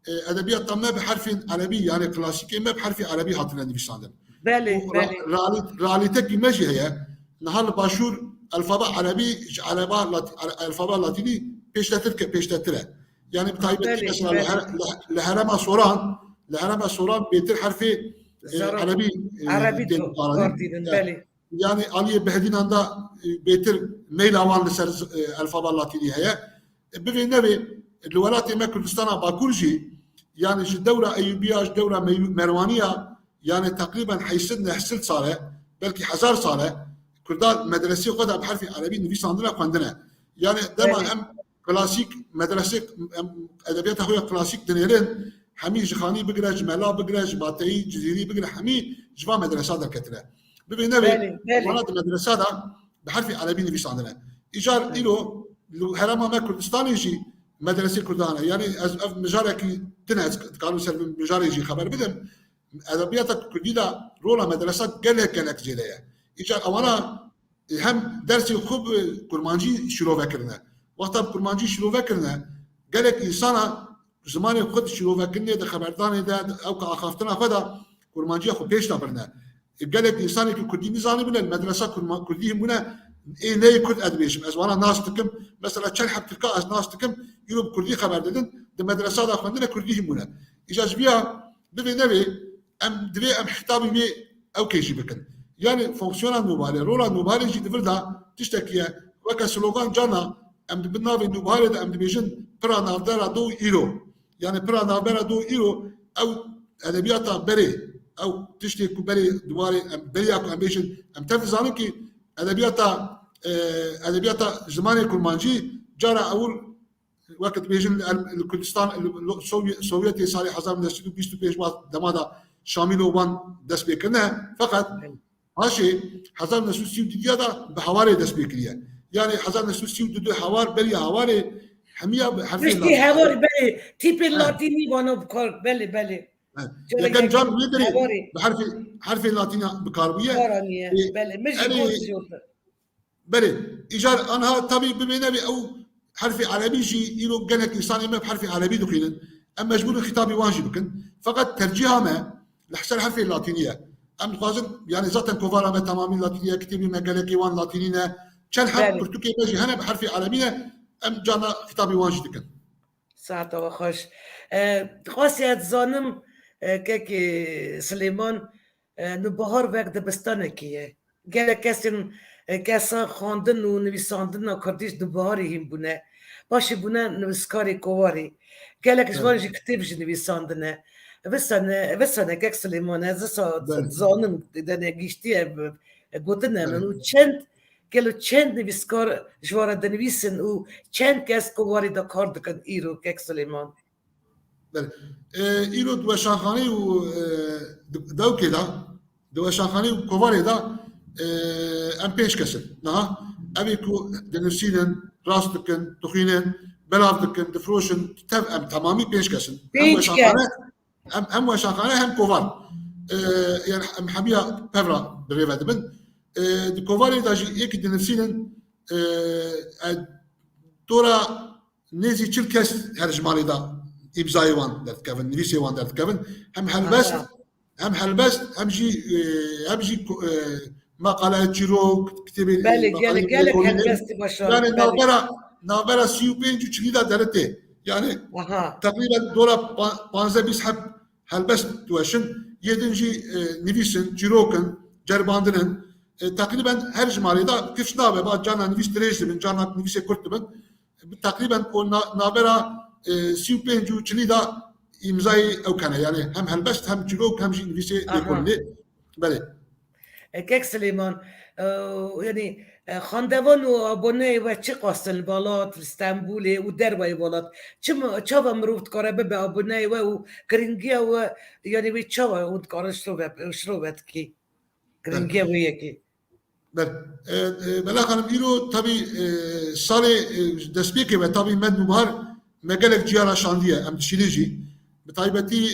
e, edebiyata me bi herfên erebî, yani klasîkê me bi herfê erebî hatine nivîsandin. Belê, û ra-, belê. Realî-, realîtekî me jî heye. Niha li Başûr elfaba erebî ji eleba lat-, el-, elfaba latînî pêştetir ke-, pêştetir e. Yani bi taybetî, belê, mesela li, belê, her-, li, li herêma Soran, li herêma Soran bêtir herfê, e, zarok, erebî, e, erebî tên to-, kar dînin, yani, belê. Yani aliyê Behdînan de, e, bêtir meyla wan li ser, e, elfaba latînî heye. E, bivê nevê, li welatê me Kurdistana Bakur jî, yani ji dewra Eyûbiya, ji dewra Mey-, Merwaniya, yani teqrîben heyşt sed neh sed sal e, belkî hezar sal e, Kurda medresê xwe de bi herfê erebî nivîsandine, xwendine. Yani dema, belê, em klasîk, medresê, em edebiyata xwe ya klasîk dinêrin, hemî ji Xanî bigire, ji Mela bigire, ji Bateyî, Cizîrî bigire, hemî ji van medresa derketine. Bibê nevê, belê, belê, wana di medresa de bi herfê erebî nivîsandine. Îcar îro li herêma me Kurdistanê jî medresê Kurdan e. Yanî ez ev mijarekî din e, ez dikarim ser vê mijarê jî xeber bidim. Edebiyata Kurdî de rola medresa gelek gelek zêde ye. Îcar ewana hem dersê xwe bi kurmancî şîrove kirine. Wexta bi kurmancî şîrove kirine, gelek însana zimanê xwe di şîrovekirinê, di xeberdanê de, di ewka axaftina xwe de kurmanciya xwe pêş de birine. E, gelek însanê ku kurdî nizanibûne, li medresa kurma-, kurdî hîn bûne, ê neyê kurd ez dibêjim. Ez wana nas dikim. Mesela çend heb tirka ez nas dikim, îro bi kurdî xeber didin, di medresa de xwendine kurdî hîn bûne. Îca ji viya bivê nevê, em divê em hitabî wê ewkê jî bikin. Yanî fonksiyona nûbarê, rola nûbarê jî di vir de tiştekî ye. Weke slogan carna em di bin navê nûbarê de em dibêjin pira navbera do îro. Yanî pira navbera do îro ew edebiyata berê, ew tiştê ku berê di warê em beriya ku em bêjin, em tev dizanin ki edebiyata, e, edebiyata zimanê kurmancî cara ewil weke dibêjin li Erm-, li Kurdistan, li, li Sovye-, Sovyetê salê hezar neh sed û bîst û pênc wa dema de şamîlo wan dest pê kirine. Feqet paşê hezar neh sed û sî û du de bi Hawarê dest pê kiriye. Yanî hezar neh sed û sî û du hawar, beriya Hawarê hemiya bi herfê Piştî latînî. Hewar, belê. Tîpên He. latînî vano bi kar, belê, belê. He. Cara Yekem yek car wê derê Hewarê. bi herfê, herfê latîna bi kar bûye. Kar aniye. Ê, Belê, min jî erê, got jor. Belê, îcar anha tabî bibê nevê ew herfê erebî jî îro gelek însanê me bi herfê erebî dixwînin. Em mecbûr in xîtabî wan jî bikin. Feqet tercîha me li ser herfê latînî ye. Em dixwazin, yanî zaten kovara me temamî latînî ye, kitêbê me gelekê wan latînî ne. Çend heb Belê. pirtûkê me jî hene bi herfê erebî ne, em carna xîtabî wan jî dikin. Saeta we xweş. E, dixwest ez dizanim, e, kekê Silêman, e, nûbahar wek dibistanekê ye. Gelek kesên, e, kesa xwendin û nivîsandina kurdî ji nûbaharê hîn bûne. Paşê bûne nivîskarê kovarê. Gelek ji wan Evet. jî kitêb jî nivîsandine. Visa ne, visa ne kek Silêman, ez visa Evet. dizanim, dene giştiye, e, gotine min Evet. û çend Gelo çend nivîskar ji we re dinivîsin û çend kes kovarê de kar dikin îro, kek Silêman? Belê. E, îro di weşanxaneyê û, e, di dewkê de, di weşanxaneyê û kovarê de, e, em pênc kes in. Niha evê ku dinivîsînin, rast dikin, dixwînin, belav dikin, difiroşin, tev em temamî pênc kes in. Em Pênc kes. weşanxane Em, hem weşanxane hem kovar. E, yani em hemiya pevra bi rê ve dibin. E, di kovarê de jî yekî dinivîsînin, e, e, dora nêzî çil kes her ji malê de îmzayê wan derdikevin, nivîsê wan derdikevin. Hem helbest, Aha. hem helbest, hem jî, e, hem jî ko-, e, maqaleyê çîrok, kitêbê Belê, maqaleyê gelek, gelek lêkolînê. helbestî başar. Yani Belê. navbera, navbera sî û pênc û çilî de derê tê. Yani Aha. teqrîben dora pa-, panzdeh bîst heb helbest diweşin. Yê din jî, e, nivîs in, çîrok in, ceribandin in. E, teqrîben her jimarê de kifş nabe. Ba carna nivîs dirêj dibin, carna nivîsê kurt dibin. Bi teqrîben o na-, navbera, e, sî û pênc û çilî de îmzayê ew kene. Yani hem helbest, hem çîrok, hem jî nivîsê Aha. lêkolînê. Belê. E, Kek Silêman, e, yanî, e, xandevan û aboneyê we çiqas in li welat, li Stenbolê û dervayê welat? Çima, çawa mirov dikare bibe aboneyê we û giringiya we, yanî wê çawa hûn dikarin şirove, şirove dikî? Giringiya wê yekê. Ber. E, e, Mela Xanim, îro tabî, e, salê, e, destpêkê ve tabî me nûbahar me gelek ciyana şandiye, em dişînê jî. Bi taybetî,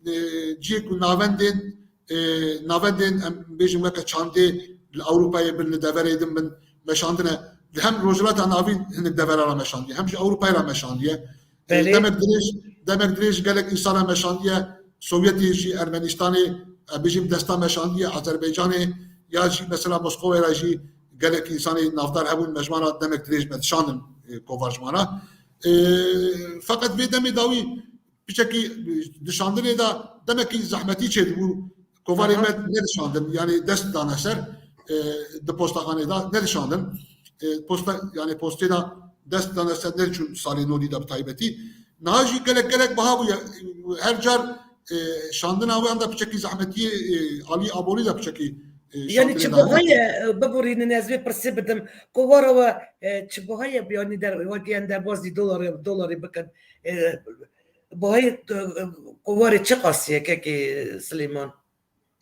e, ciyê ku navendên, e, navendên, em bêjin weke çandê li Ewropayê bin, li deverê din bin meşandine. Li hem Rojhilata Navîn hinek devera re meşandiye, hem jî Ewropayê re meşandiye. E, Belê. demek dirêj, demek dirêj gelek însana meşandiye, Sovyetê jî, Ermenistanê, e, bijîm desta meşandiye, Azerbaycanê, ya jî mesela Moskowayê re jî gelek însanê navdar hebûn, me ji wan re demek dirêj me dişandin, e, kovar ji wan re. E, feqet vê demê dawî piçekî, e, dişandinê de demekî zehmetî çêdibû, kovarê Aha. me nedişandin, yani dest dane ser, e, di postaxanê de nedişandin. E, posta, yani postê de dest dane ser, nediçûn salê nodî de bi taybetî. Niha jî gelek, gelek biha bûye. Her car, e, şandina wan de piçekî zehmetiyê, e, alî abonî de piçekî, e, Yanî şandinê çi de hene. biha ye, e, biborînin ez vê pirsê bidim. Kovara we, e, çi biha ye, yanî der, wekî em derbazî dolarê, dolarê bikin. E, bihayê, e, kovarê çiqas ye, kekê Silêman?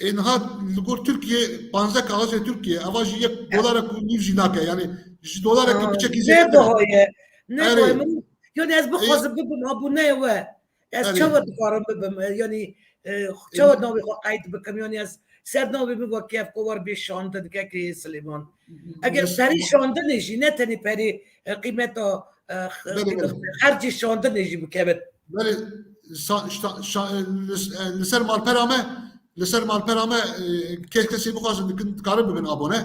Ê niha li gor Tirkiye panzdeh kaxizê Tirkiye, eva jî yek dolarek û nîv jî nake. Yani ji dolarek Ha, biçekî ne zêdetir e. Bahaye. Ne Erê. Bahaye min. Yani ez Ê, bixwazim bibim abone we. Ez Erê. Çawa dikarim bibim? Yani, e, çawa Ê, navê xwe qeyd bikim? Yani ez ser navê min wekî ev kovar bê şandin, kekê Silêman. Eger Lis- perê şandinê jî, ne tenê perê, e, qîmeta, e, Belê, belê. Xercê şandinê jî bikevin. Belê, sa- şta- şa- e, li s- e, li ser malpera me, li ser malpera me, e, kes kesê bixwazin dikin, dikarin bibin abone.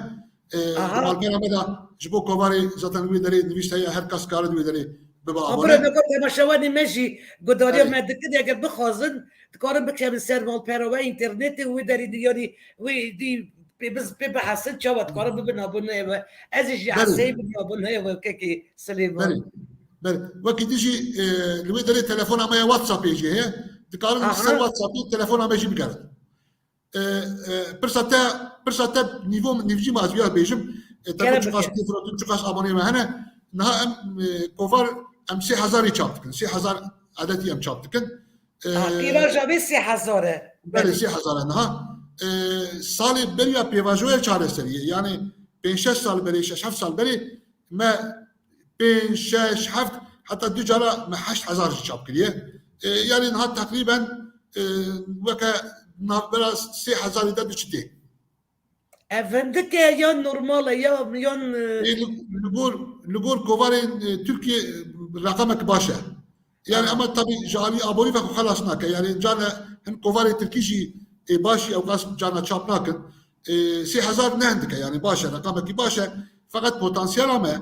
E, Aha. Di malpera me de ji bo kovarê zaten wê derê nivîşt heye, her kes kare di wê derê bibe Ha, abone. Bira, neka temaşevanê me jî gudariya Erê. Me dikin, eger bixwazin, dikarin bikevin ser malpera we, înternetê wê derê di, yani wê dî pê biz, pê bihesin, çawa dikarin bibin abone we. Ez jî Belê. Eseyî bibim abone we, kekê Silêman. Belê. Belê. Wekî din jî, e, li wê derê telefona me ya WhatsAppê jî heye. Dikarin Aha. Ser WhatsAppê telefona me jî bigerin. E, e, pirsa te, pirsa te nîvo, nîvcî ma ez wiya bêjim. E, te Kerem çiqas bike. Têfira tu çiqas aboneyê me hene. Niha em, e, kovar em sê hezarî çap dikin. Sê hezar adetî em çap dikin. E, Ha, tîraja vê sê hezar e. Belê, Belê. Sê hezar e niha. E, salê beriya pêvajoya çareseriyê. Yani pênc şeş sal berê, şeş heft sal berê me pênc, şeş, heft, heta du cara me heşt hezar jî çap kiriye. E, yani niha teqrîben, e, weke navbera sê hezarî de diçitê. Ev hindik e, yan normal e, ya, yan, e, Ê, li, li gor, li gor kovarên, e, Tirkiye, e, reqemek baş e. Yani Ha. Ama tabii ji alî aborî ve xwe xelas nake. Yani cane hin kovarê Tirkî jî, e, baş e, ew qas cana çap nakin. E, sê hezar ne hindik e, yani baş e, reqemekî baş e. Feqet potansiyela me,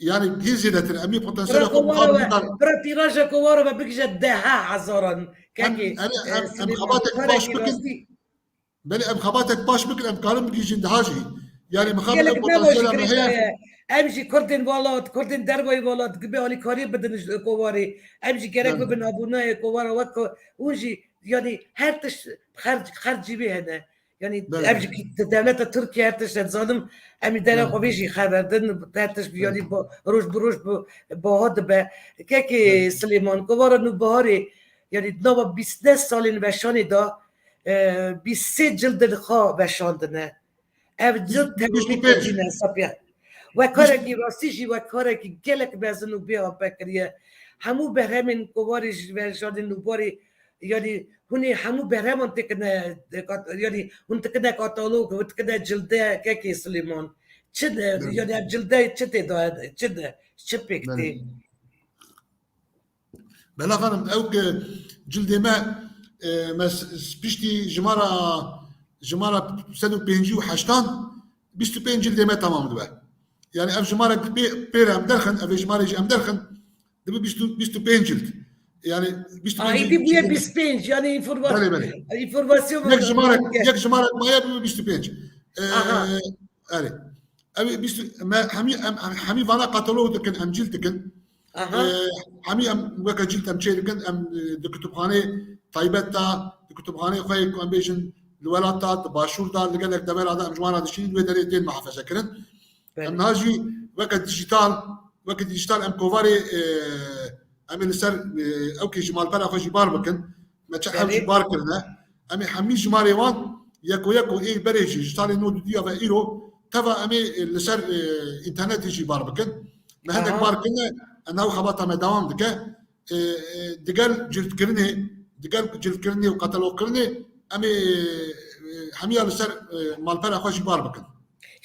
yani hê zêdetir, em ê potansiyela Bira xwe kovara mixabin ve, bidar. Bira tîraja kovara ve bigije deha hezaran. Em, Kekê, em, e, em, em Silêman, xebatek baş karekî bikin. Rastî. Belê em xebatek baş bikin, em karin bigihîjin deha jî. Yani mixabin Gelek ev me potansiyela me heye. Em jî Kurdên welat, Kurdên dervayî welat, dibe alîkariyê bidin ji kovarê. Em jî gerek Belê. Bibin abûnayê kovara wek ku hûn jî, yani her tişt xerc, xercî wê hene. Yani Belê. Ev jî ki-, dewleta Tirkiye her tişt dizanim, em ê dera Belê. Xwe vê jî xeber din, her tişt Belê. Yani bo-, roj bi roj bi, baha dibe. Kekê Belê. Silêman, kovara Nûbiharê, yani di nava bîst neh salên veşanê de, e, bîst sê cildin xwe veşandine. Ev cild Bîst û pênc. Tevlî kirine, Safiye. We karekî rastî jî we karekî gelek mezin û bê avbe kiriye. Hemû berhemên kovarê ji veşanên Nûbiharê, yani hûn ê hemû berheman dikine, kat-, yani hûn dikine katalog, hûn dikine cilde, kekê Silêman. Çi de, Evet. Yani ev cilde çi tê de, çi de, çi pêk tê? Evet. Bela xanim, ew ki cildê me, e, me s-, s-, piştî jimara, jimara sed û pêncî û heştan, bîst û pênc cildê me tamam dibe. Yani ev jimarek pê, pê re em derxin, ev ê jimarê jî em derxin, dibe bîst û, bîst û pênc cild. Yani bîst û pênc Aîdî bûye cildê me. Bîst pênc, yani informa-, Belê, belê. Informasyon Yek jimarek, yek jimarek maye bibe bîst û pênc. E, Aha. Erê. Ew ê bîst, me hemî, em, em hemî vana katalog dikin, em cîl dikin. Aha. Ee, hemî em weke cîl em çê dikin, em, e, di kutubxanê taybet de, di kutubxanê xwe yê ku em bêjin li welat de, di başûr de, li gelek devera de em ji wan re dişînin, wê derê tên muhafaze kirin. Belê. Em niha jî weke dijital, weke dijital em kovarê, e, em ê li ser, e, ew kê ji malpera xwe jî bar bikin. Me çi Belê. Ew jî bar kirine. Em ê hemî jimarê wan yeko yeko ê berê jî ji salê nod û duya ve îro teva em ê, e, li ser, e, înternetê jî bar bikin. Me hinek Aha. Bar kirine, em ew xebata me dewam dike. E, e, digel cildkirinê, digel cildkirinê û katalogkirinê em ê, e, hemiya li ser, e, malpera xwe jî bar bikin.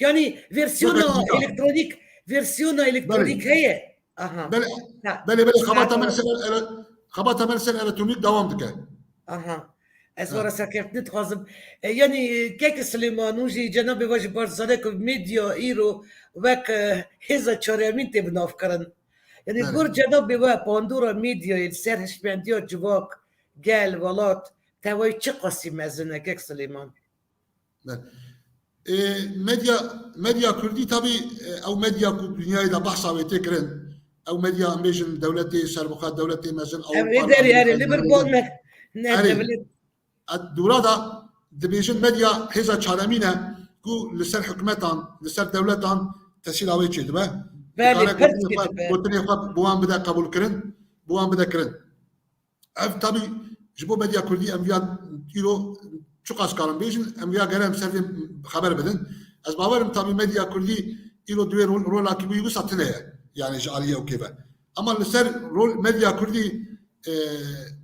Yani versiyona Weke dijital. Elektronîk, versiyona elektronîk Belê. Heye. Aha. Belê, Ha. Belê, belê, xebata me li ser ele-, xebata me li ser elektronîk dewam dike. Aha. Ez Ha. Wara serkeftinê dixwazim. E, yani, e, kek Silêman û jî cenabê we jî baş dizane ku medya îro wek, e, hêza çaremîn tê binavkirin. Yani Belê. Gor cenabê we bandora medyayê li ser hişmendiya civak, gel, welat, tevayî çi qasî mezin e, kek Silêman? Ê, medya, medya kurdî tabî, e, ew medya ku dinyayê de behsa wê tê kirin, ew medya em bêjin dewletê serbixwe, dewletê mezin, Ew ê Ewropa, derê, erê, Amerîka, li vir Kanada. Bol me, ne Erê, dewlet. Dûra de dibêjin medya hêza çaremîn e ku li ser hikûmetan, li ser dewletan tesîra wê çêdibe. Belê, Dikare pirs gotinê xwe, dibe. Gotinê xwe bi wan bide qebûlkirin, bi wan bide kirin. Ev tabî ji bo medya kurdî em viya îro Çiqas karin bêjin, em ya gere em ser vê xeber bidin. Ez bawerim tabî medya kurdî îro divê rol, rolakî wî wisa tune ye. Yani ji aliyê ew kê ve. Ama li ser rol medya kurdî, e,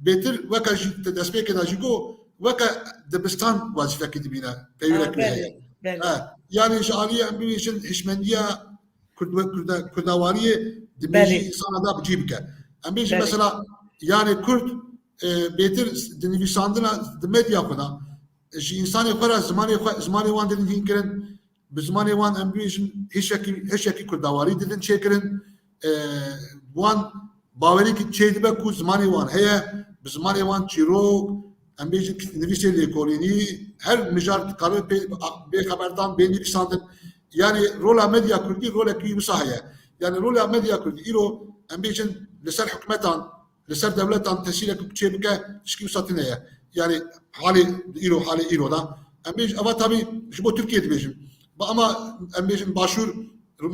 bêtir weke jî te destpêkê de jî got, weke dibistan wezîfekî dibîne, peywirek wê heye. Belê, belê. Ha, yani ji aliyê em bibêjin hişmendiya Kurd-, Kurda-, Kurdawariyê di Belê. Mêjî însana de bi cî bike. Em bêjin Belê. Mesela, yani Kurd, e, bêtir di nivîsandina, di medya xwe de, ji însanê xwe re zimanê xwe, zimanê wan didin hîn kirin, bi zimanê wan em bibêjin hişekî, hişekî Kurdawarî didin çêkirin. E, wan bawerîkî çêdibe ku zimanê wan heye, bi zimanê wan çîrok, em bêjin nivîsê lêkolînî, her mijar dikare pê, bê xeberdan, bê nivîsandin. Yani rola medya kurdî rolekî wisa heye. Yani rola medya kurdî îro em bêjin li ser hikûmetan, li ser dewletan tesîrek çê bike, tişkî wisa tune ye. Yani halê îro, halê îro da. Em bêjin, eva tabî ji bo Tirkiye dibêjin. Ba ama em bêjin başûr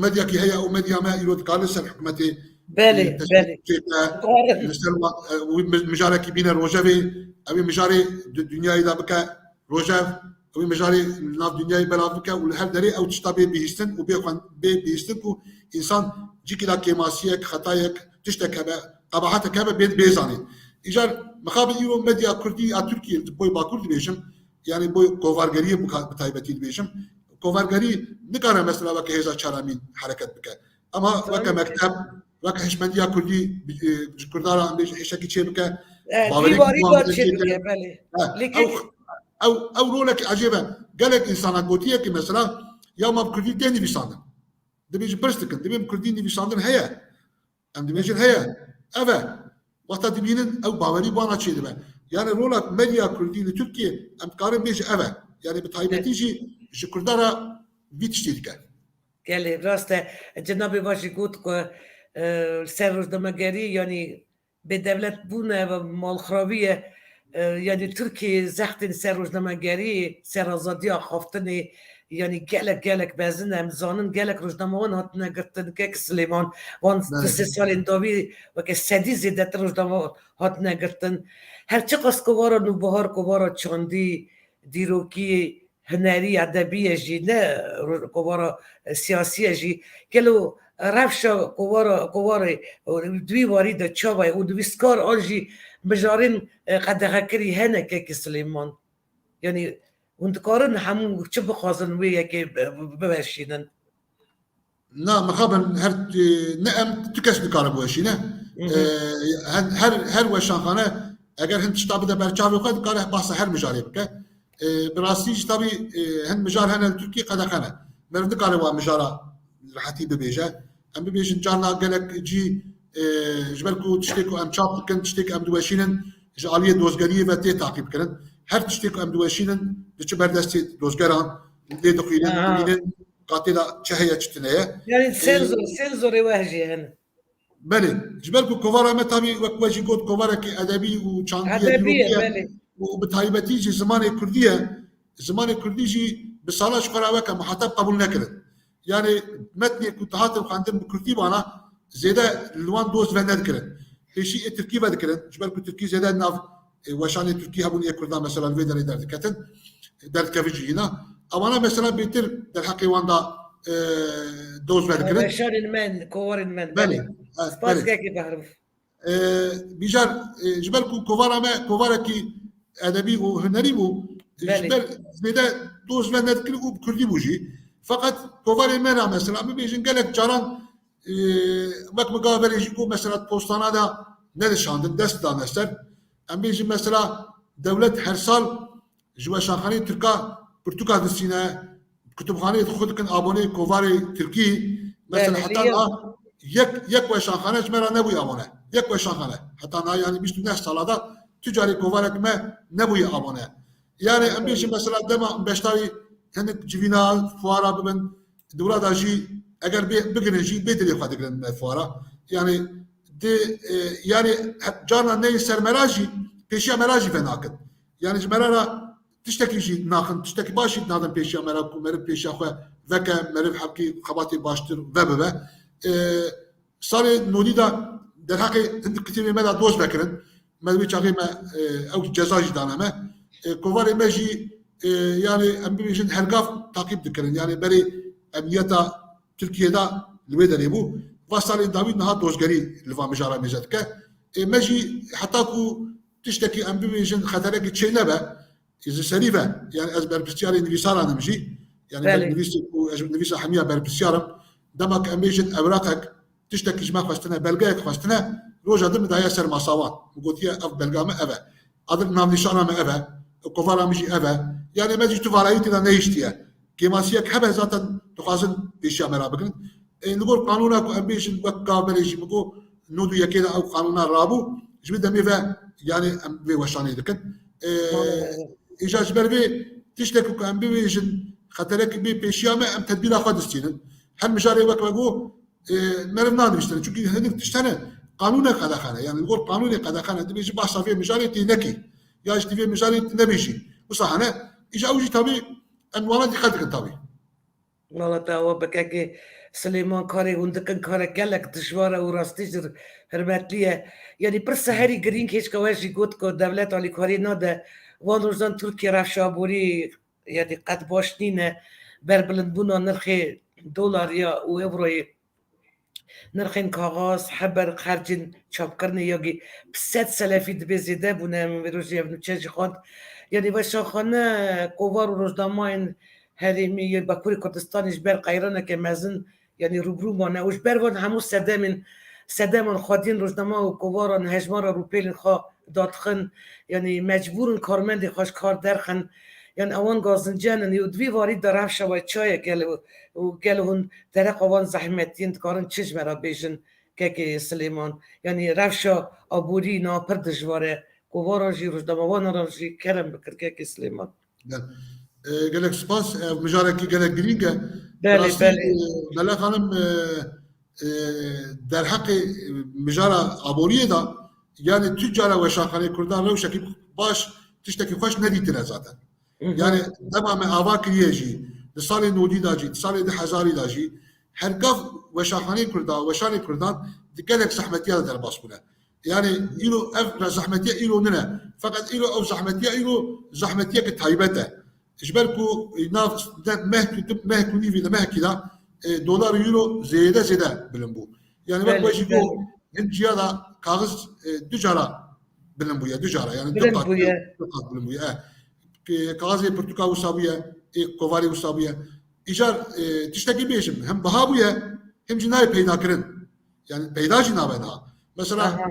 medyakî heye û medya me îro dikare li ser hikûmetê, Belê, e, tesîr belê. çê bike. Dikare. Li ser wa-, e, wî mi-, mijarekî bîne rojevê, ew ê mijarê di-, dinyayê de bike rojev, ew ê mijarê li nav dinyayê belav bike û li her derê ew tişta bê bihîstin û bê xwend-, bê bihîstin ku însan cîkî de kêmasiyek, xetayek, tiştek hebe, qebahetek hebe bê, bê zanîn. Îcar mixabin îro medya kurdî ya Tirkiyê, di boy Bakur dibêjim, yani boy kovargeriyê bi ka-, bi taybetî dibêjim. Kovargerî nikare mesela weke hêza çaramîn hereket bike. Ama Tabii. weke mekteb, weke hişmendiya kurdî, e, ji Kurdan re em bêjin hişekî çê bike, E, bawerî vî warî Kurdan da çê çê bike. bike, belê. Ha, Lêkin ew, ew, ew rolekî ecêb e. Gelek insana gotiye ki mesela ya ma bi kurdî tê nivîsandin. Dibêjin pirs dikin, dibê bi kurdî nivîsandin heye. Em dibêjin heye. Ev e. Wexta dibînin ew bawerî bana çêdibe. Yani rola medya kurdî li Tirkiye em dikarin bêjin ev e. Yani bi taybetî jî ji Kurdan re vî tiştî dike. Gelê rast e. Cenabê va jî got ku, e, ser rojnamegerî, yanî bêdewletbûn e, malxirabî ye. E, yanî Tirkiyê zextên ser rojnamegerî, ser azadiya axaftinê, yanî gelek, gelek mezin e. Em zanin gelek rojnamewan hatine girtin, kek Silêman, wan Belê. du sê salên dawî weke sedî zêdetir rojnamewan hatine girtin. Her çiqas kovara Nûbihar, kovara çandî, dîrokî, hunerî, edebî ye jî, ne ro-, kovara, e, siyasî ye jî. Gelo rewşa kovara, kovarê, e, di wî warî de çawa ye û nivîskar an jî mijarên, e, qedexekirî hene kekî Silêman? Yanî hûn dikarin hemû çi bixwazin wê yekê bi-, biweşînin? Na, mixabin her, e, ne em tu kes nikare biweşîne. Hı hı. E, her, her, her weşanxane eger hin tişta bide ber çavê xwe dikare bahsa her mijarê bike. E, bi rastî jî tabî, e, hin mijar hene li Tirkiyê qedexe ne. Meriv nikare wa mijara rehetî bibêje. Em bibêjin carna gelek cî, e, ji ber ku tiştê ku em çap dikin, tiştê ku em diweşînin ji aliyê dozgeriyê ve tê taqîb kirin. Her tiştê ku em diweşînin diçe ber destê dozgeran, lê dixwînin, Aha. dibînin. Qatê de çi heye, çi tune ye. Yani Ee, senzor, senzorê we jî hene. Belê. Ji ber ku kovara me tabî wek we jî got kovarekî edebî û çandî ye, Edebî ye, dîrokî ye belê. Û bi taybetî jî zimanê kurdî ye. Zimanê kurdî jî bi sala ji xwe re weke muhateb qebûl nekirin. Yani metnê ku dihatin xwendin bi kurdî vana zêde li wan doz ve nedikirin. Pêşî ê tirkî ve dikirin. Ji ber ku tirkî zêde nav e, weşanê tirkî hebûn ê kurdan mesela li vê derê derdiketin, derdikevin jî hîna. Ewana mesela bêtir derheqê wan da, e, doz vedikirin. Weşanên me, kovarên me, Belê, belê. e, Spas belê. Kekê Behrûf. E, Bîjar, e, ji ber ku kovara me kovarekî edebî û hunerî bû, e, ji Belê. ber zêde doz ve nedikirin û bi kurdî bû jî. Feqet kovarê me ra mesela bibêjin gelek caran e, wek min gava berê jî got, mesela postana de nedişandin, dest dane ser. Em bêjin mesela dewlet her sal ji weşanxaneyê Tirka pirtûka disîne, kutubxaneyê xwe dikin aboneyê kovarê Tirkî. Mesela Belê, heta lêya. niha yek, yek weşanxane ji me re nebûye abone. Yek weşanxane. Heta niha yani bîst û neh sala de tu carê kovarek me nebûye abone. Yani em bêjin mesela dema beşdarî hinek civîna fuara bibin, di wila de jî eger bê, bigirin jî bê dilê xwe digirin me fuara. Yani di, e, yani he-, carna neyê ser me ra jî pêşiya me ra jî venakin. Yani ji me ra ra tiştekî jî naxin, tiştekî baş jî nadin pêşiya me ra ku meriv pêşiya xwe veke, meriv hevkî xebatê baştir vebibe. E, Salê nodî de derheqê hin kitêbê me de doz vekirin. Me wê çaxê me, e, ew ceza jî dane me. E, kovarê me jî e, yani em bibêjin hergav takip dikirin. Yani berê emniyeta Tirkiye de li wê derê bû. Va salên dawî niha dozgerî li van mijara mêze dike. E, me jî heta ku tiştekî em bibêjin xeterekî çê nebe, e, ji serî ve, yani ez berpirsiyarê nivîsaran im jî. Yani Belê. Nivîsê ku ez nivîsa hemiya berpirsiyar im. Dema ku em bêjin ewraqek, tiştekî ji me xwestine, belgeyek xwestine, roja din min daye ser masa wan. Min gotiye, ev belga min ev e. Adir navnîşana min ev e. Kovara min jî ev e. Yani me jî tu varayî tê de nehiştiye. Kêmasiyek hebe zaten dixwazin pêşiya me re bigirin. E, li gor qanûna ku em bêjin wek ka berê jî min got, nod û yekê de ew qanûna rabû. Ji vê demê ve yani em vê weşanê dikin. E, Tamam. Îja ji ber vê tiştek ku em bibêjin xeterek bê pêşiya me, em tedbîra xwe distînin. Her mijarê wek me got, e, meriv nanivîstine. Çunkî hinek tişt hene, qanûnek qedexe ne. Yani li gor qanûnê qedexe ne. Dibêjî behsa vê mijarê tê nekî. Ya ji vê mijarê nebêjî. Wisa hene, îja ew jî tabî em wana dîqet dikin tabî. Wala te awa bikekê Silêman karê hûn dikin karek gelek dijwar e û rastî jî hurmetlî ye. Yanî pirsa herî girîng hêşka we jî got ku dewlet alîkarî nade. Van rojan Tirkiye rewşa aborî yanî qet baş nîne. Berbilindbûna nirxê dolariya û ewroyê, nirxên kaxaz, heber, xercên çapkirinê ya gî bi sed selefî dibê zêde bûne. Min vê rojê ev nûçe jî xwend. Yanî weşanxane kovar û rojnamayên herêmî yên Bakurê Kurdistanê ji ber qeyraneke mezin yanî rûbirû mane û ji ber van hemû sedemên, sedeman xwediyên rojnama û kovaran hejmara rûpêlên xwe dadixin, yanî mecbûr in karmendê xwe ji kar derxin, yanî ewan gazincen in û di vî warî de rewşa we çi ye gelo û gelo hûn dereqa wan zehmetiyên dikarin çi ji me re bêjin kekê Silêman? Yanî rewşa aborî niha pir dijwar e. Kovaran jî, rojnamevanan jî kerem bikir kekê Silêman. Gel. E, gelek spas. Ev mijarekî gelek girîng e. Belê, Rastî, belê. E, Mele Xanim, e, e, derheqê mijara aboriyê de, yani tu cara weşanxaneyê Kurdan rewşekî baş, tiştekî xweş nedîtine zaten. Hı hı. Yani dema me ava kiriye jî, di salê nodî de jî, di salê du hezarî de jî, hergav weşanxaneyên Kurdan, weşanê Kurdan di gelek zehmetiya de derbas bûne. Yani îro ev re zehmetiya îro nine. Feqet îro ew zehmetiya îro zehmetiyeke taybet e. Ji ber ku, e, nav de meh ku, meh ku nîvî de mehkî de, e, dolar û euro zêde zêde bilind bû. Yani wek Belê, we jî belê. got, hin ciya de kaxiz, e, du cara bilind bûye, du cara. Yani du Bilind qat, bûye. du qat bilind bûye. E, ke-, kaxizê pirtûka wisa bûye, ê kovarê wisa bûye. Îcar, e, tiştekî bêjim, hem biha bûye, hem jî nayê peyda kirin. Yani peyda jî nabe niha. Mesela Aha.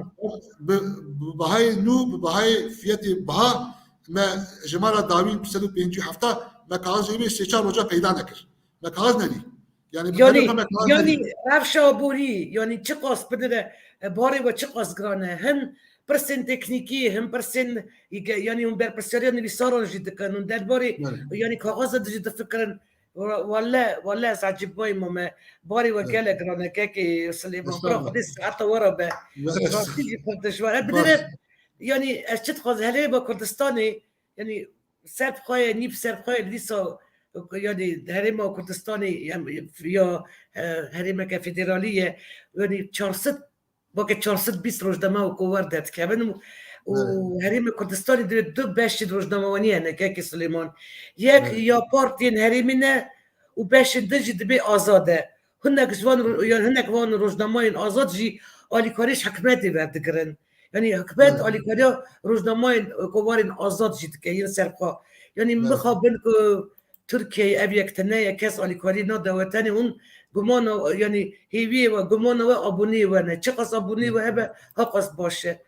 bi, bi bahayê nû, bi bahayê fiyetê biha me ji me re dawî sed û pêncî hefta me kaxizê wê sê çar roja peyda nekir. Me kaxiz nedî. Yani bi Yani, dereqa me kaxiz yani nedî. rewşa aborî, yani çiqas bidire, e, barê we çiqas giran e. Hin pirsên teknîkî, hin pirsên, yani hûn berpirsiyariya nivîsaran jî dikin. Hûn derbarê, Yani. yani kaxiza de jî difikirin. Wa-, wele, wele ez ecîb bûyî mame. Barê we Evet. gelek giran e kekê Silêman. Bira Estağfurullah. Xwedê saeta we re be. Evet. Rastî jî pir dijwar. E, Baş. bidire, yani ez çi dixwazim, herêma Kurdistanê, yani ser bi xwe ye, nî bi ser bi xwe ye, dîsa, yani herêma Kurdistanê, em, ya, e, herêmeke federalî ye, yani çar sed, weke çar sed bîst rojname û kovar derdikevin û, û Evet. herêmê Kurdistanê divê du beşên rojnamewanî hene, kekê Silêman. Yek Evet. ya partiyên herêmî ne û beşên din jî dibê azad e. Hinek ji van ro-, yan hinek van rojnamayên azad jî alîkarî ji hikûmetê werdigirin. Yanî hikûmet Evet. alîkariya rojnamayên, e, kovarên azad jî dike yên serxwe. Yanî Evet. mixabin ku Tirkiyeyê ev yek tine ye, kes alîkarî nade we, tenê hûn gumana, yanî hêviyê we, gumana we abûniyê we ne. Çiqas abûniyê we hebe, hiqas baş e.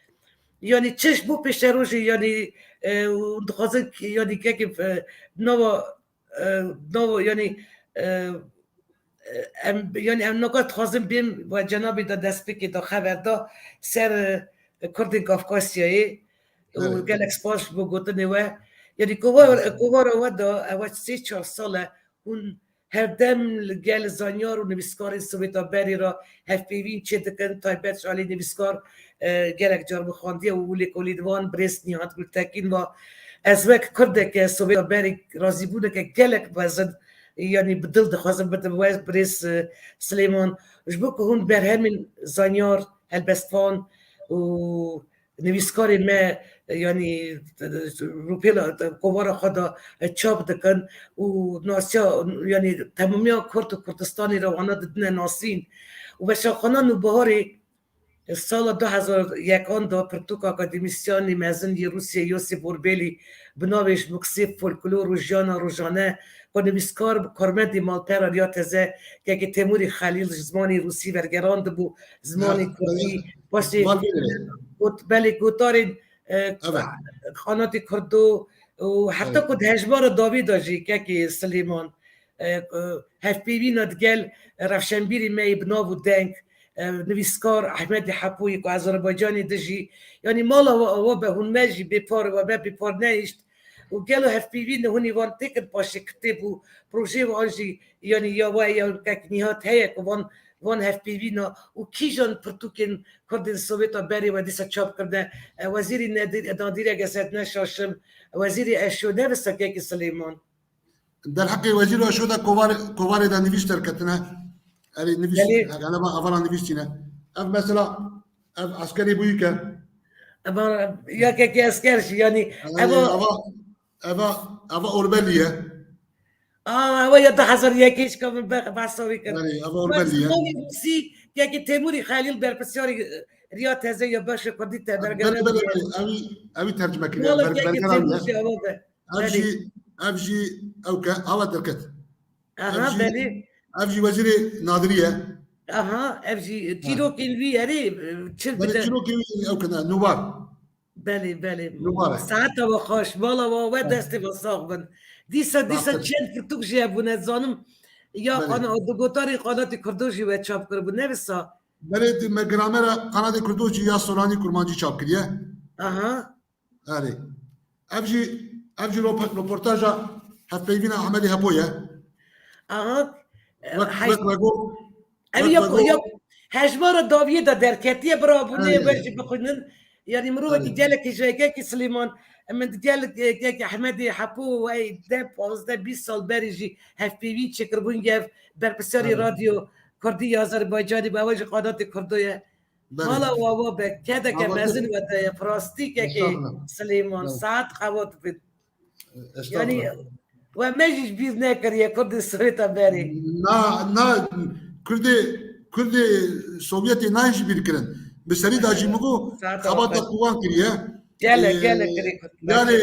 Yanî çi ji bo pêşerojê, yanî, e, hûn dixwazin ki, yanî kekê, e, nava, e, nava, yanî, e, e, em, yanî em naka dixwazin bêm we cenabê de destpêkê de xeber da ser, e, Kurdên Kafkasyayê û Evet. gelek spas ji bo gotinê we. Yanî kovar-, Estağfurullah. kovara we de ew sê çar sal e hûn hevdem li gel zanyar û nivîskarên Sowêta berê re hevpeyvîn çêdikin, taybet ji alî nivîskar, e, gelek car min xwendiye û lêkolîn wan birêz Nîhat Gultekîn ve. Ez wek Kurdeke Sowêta berê razîbûneke gelek mezin, yanî bi dil dixwazim bidim we birêz, e, Silêman. Ji bo ku hûn berhemên zanyar, helbestvan û nivîskarê me, yanî, rûpêla kovara xwe de çap dikin û nasiya, yanî, temamiya Kurd û Kurdistanê re wana didine nasîn. Û Weşanxana Nûbiharê sala du hezar yekan de pirtûka akademîsyanê mezin yê Rûsiyê Yosîf Orbelî bi navê Ji Miksê Folklor û Jiyana Rojane, ku nivîskar bi karmendê malpera Riya Teze, kekê Temûrî Xelîl ji zimanê rûsî vergerandibû zimanê kurdî, paşê got, belê gotarên, e, Xanatê Kurdo û heta ku di hejmara dawî de jî kekê Silêman, e, e, hevpeyvîna digel rewşenbîrê me yê bi nav û deng, e, nivîskar Ehmedê Hepoyê ku Azerbaycanê dijî, yanî mala we awa be, hûn me jî bêpar we be, bêpar nehişt û gelo hevpeyvîn hûnî van têkin paşê kitêb û projeyê wan jî, yanî ya we ya kek Nîhat heye ku van, van hevpeyvîna û kîjan pirtûkên Kurdên Sowêta berê we dîsa çap kirine? E, Wezîrî Nedî-, Nadîr, eger ez ne şaşim, Wezîrê Eşo, ne wisa kekê Silêman? Derheqê Wezîr û Eşo de kovar-, kovarê de nivîs derketine. Erê nivîs, Belê. Geleba evana nivîs tîne. Ev mesela, ev eskerê bûyî ke. Eva, ya kekê esker jî, yanî, Erê, eva eva, eva, eva Orbelî ye. Aa, eva ya du hezar yekê, şika min be-, behsa wî kir. Erê, eva Orbelî ye. Zimanê rûsî, kekê Temûrî Xelîl berpirsiyarî, e, Riya Teze ya Beşa Kurdî te Belê, bergere belê, belê. Ev, ev tercime kiriye. Wala Ber-, kekê bergere Temûrî ye. Ev Belê. jî, ev jî ew ke, awa derket. Aha, Ev jî, belê. Ev jî Wezîrê Nadirî ye. Aha, ev jî Ha. çîrokên wî erê, e, çi Belê bide. çîrokên wî ew kine, nûbar. Belê, belê. Nûbar e. Saeta we xweş, mala we, we Ha. destê we sax bin. Dîsa, dîsa Sax bin. çend pirtûk jî hebûne, zanim ya Belê. qana-, di gotarê Qanatê Kurdo jî we çap kiribû, ne wisa? Belê, di me gramera Qanatê Kurdo jî ya Solanî Kurmancî çap kiriye. Aha. Erê. Ev jî, ev jî ropa-, roportaja hevpeyvîna Ehmedê Hepo ye. Aha. Wek, Hey. wek me got, Ev wek ya me ku, got. ya hejmara dawiyê de derketiye, bira bûnê Erê. we jî bixwînin. Yanî mirovekî Erê. gelekî ji kekî Silêman, min di gel, kekî Ehmedê Hepo wey deh, pazdeh, bîst sal berî jî hevpeyvî çêkiribûn, ev berpirsiyarê Erê. Radyo Kurdî ya Azerbaycanê be, ew jî Qanatê Kurdo ye. Belê. Mala we awa be, kedeke Awa mezin be. we de ye, bi rastî kekê Estağfurullah. Silêman, Belê. saet qewat bin. Estağfurullah. Yanî, we me jî ji bîr nekiriye, Kurdê Sowêta berê. Na, na, Kurdê, Kurdê Sovyetê nayên ji bîr kirin. Bi serî de jî min got, Saeta xebata xwe. ku wan kiriye. Gelek, Ee, gelek kirî Kurd. Yanî,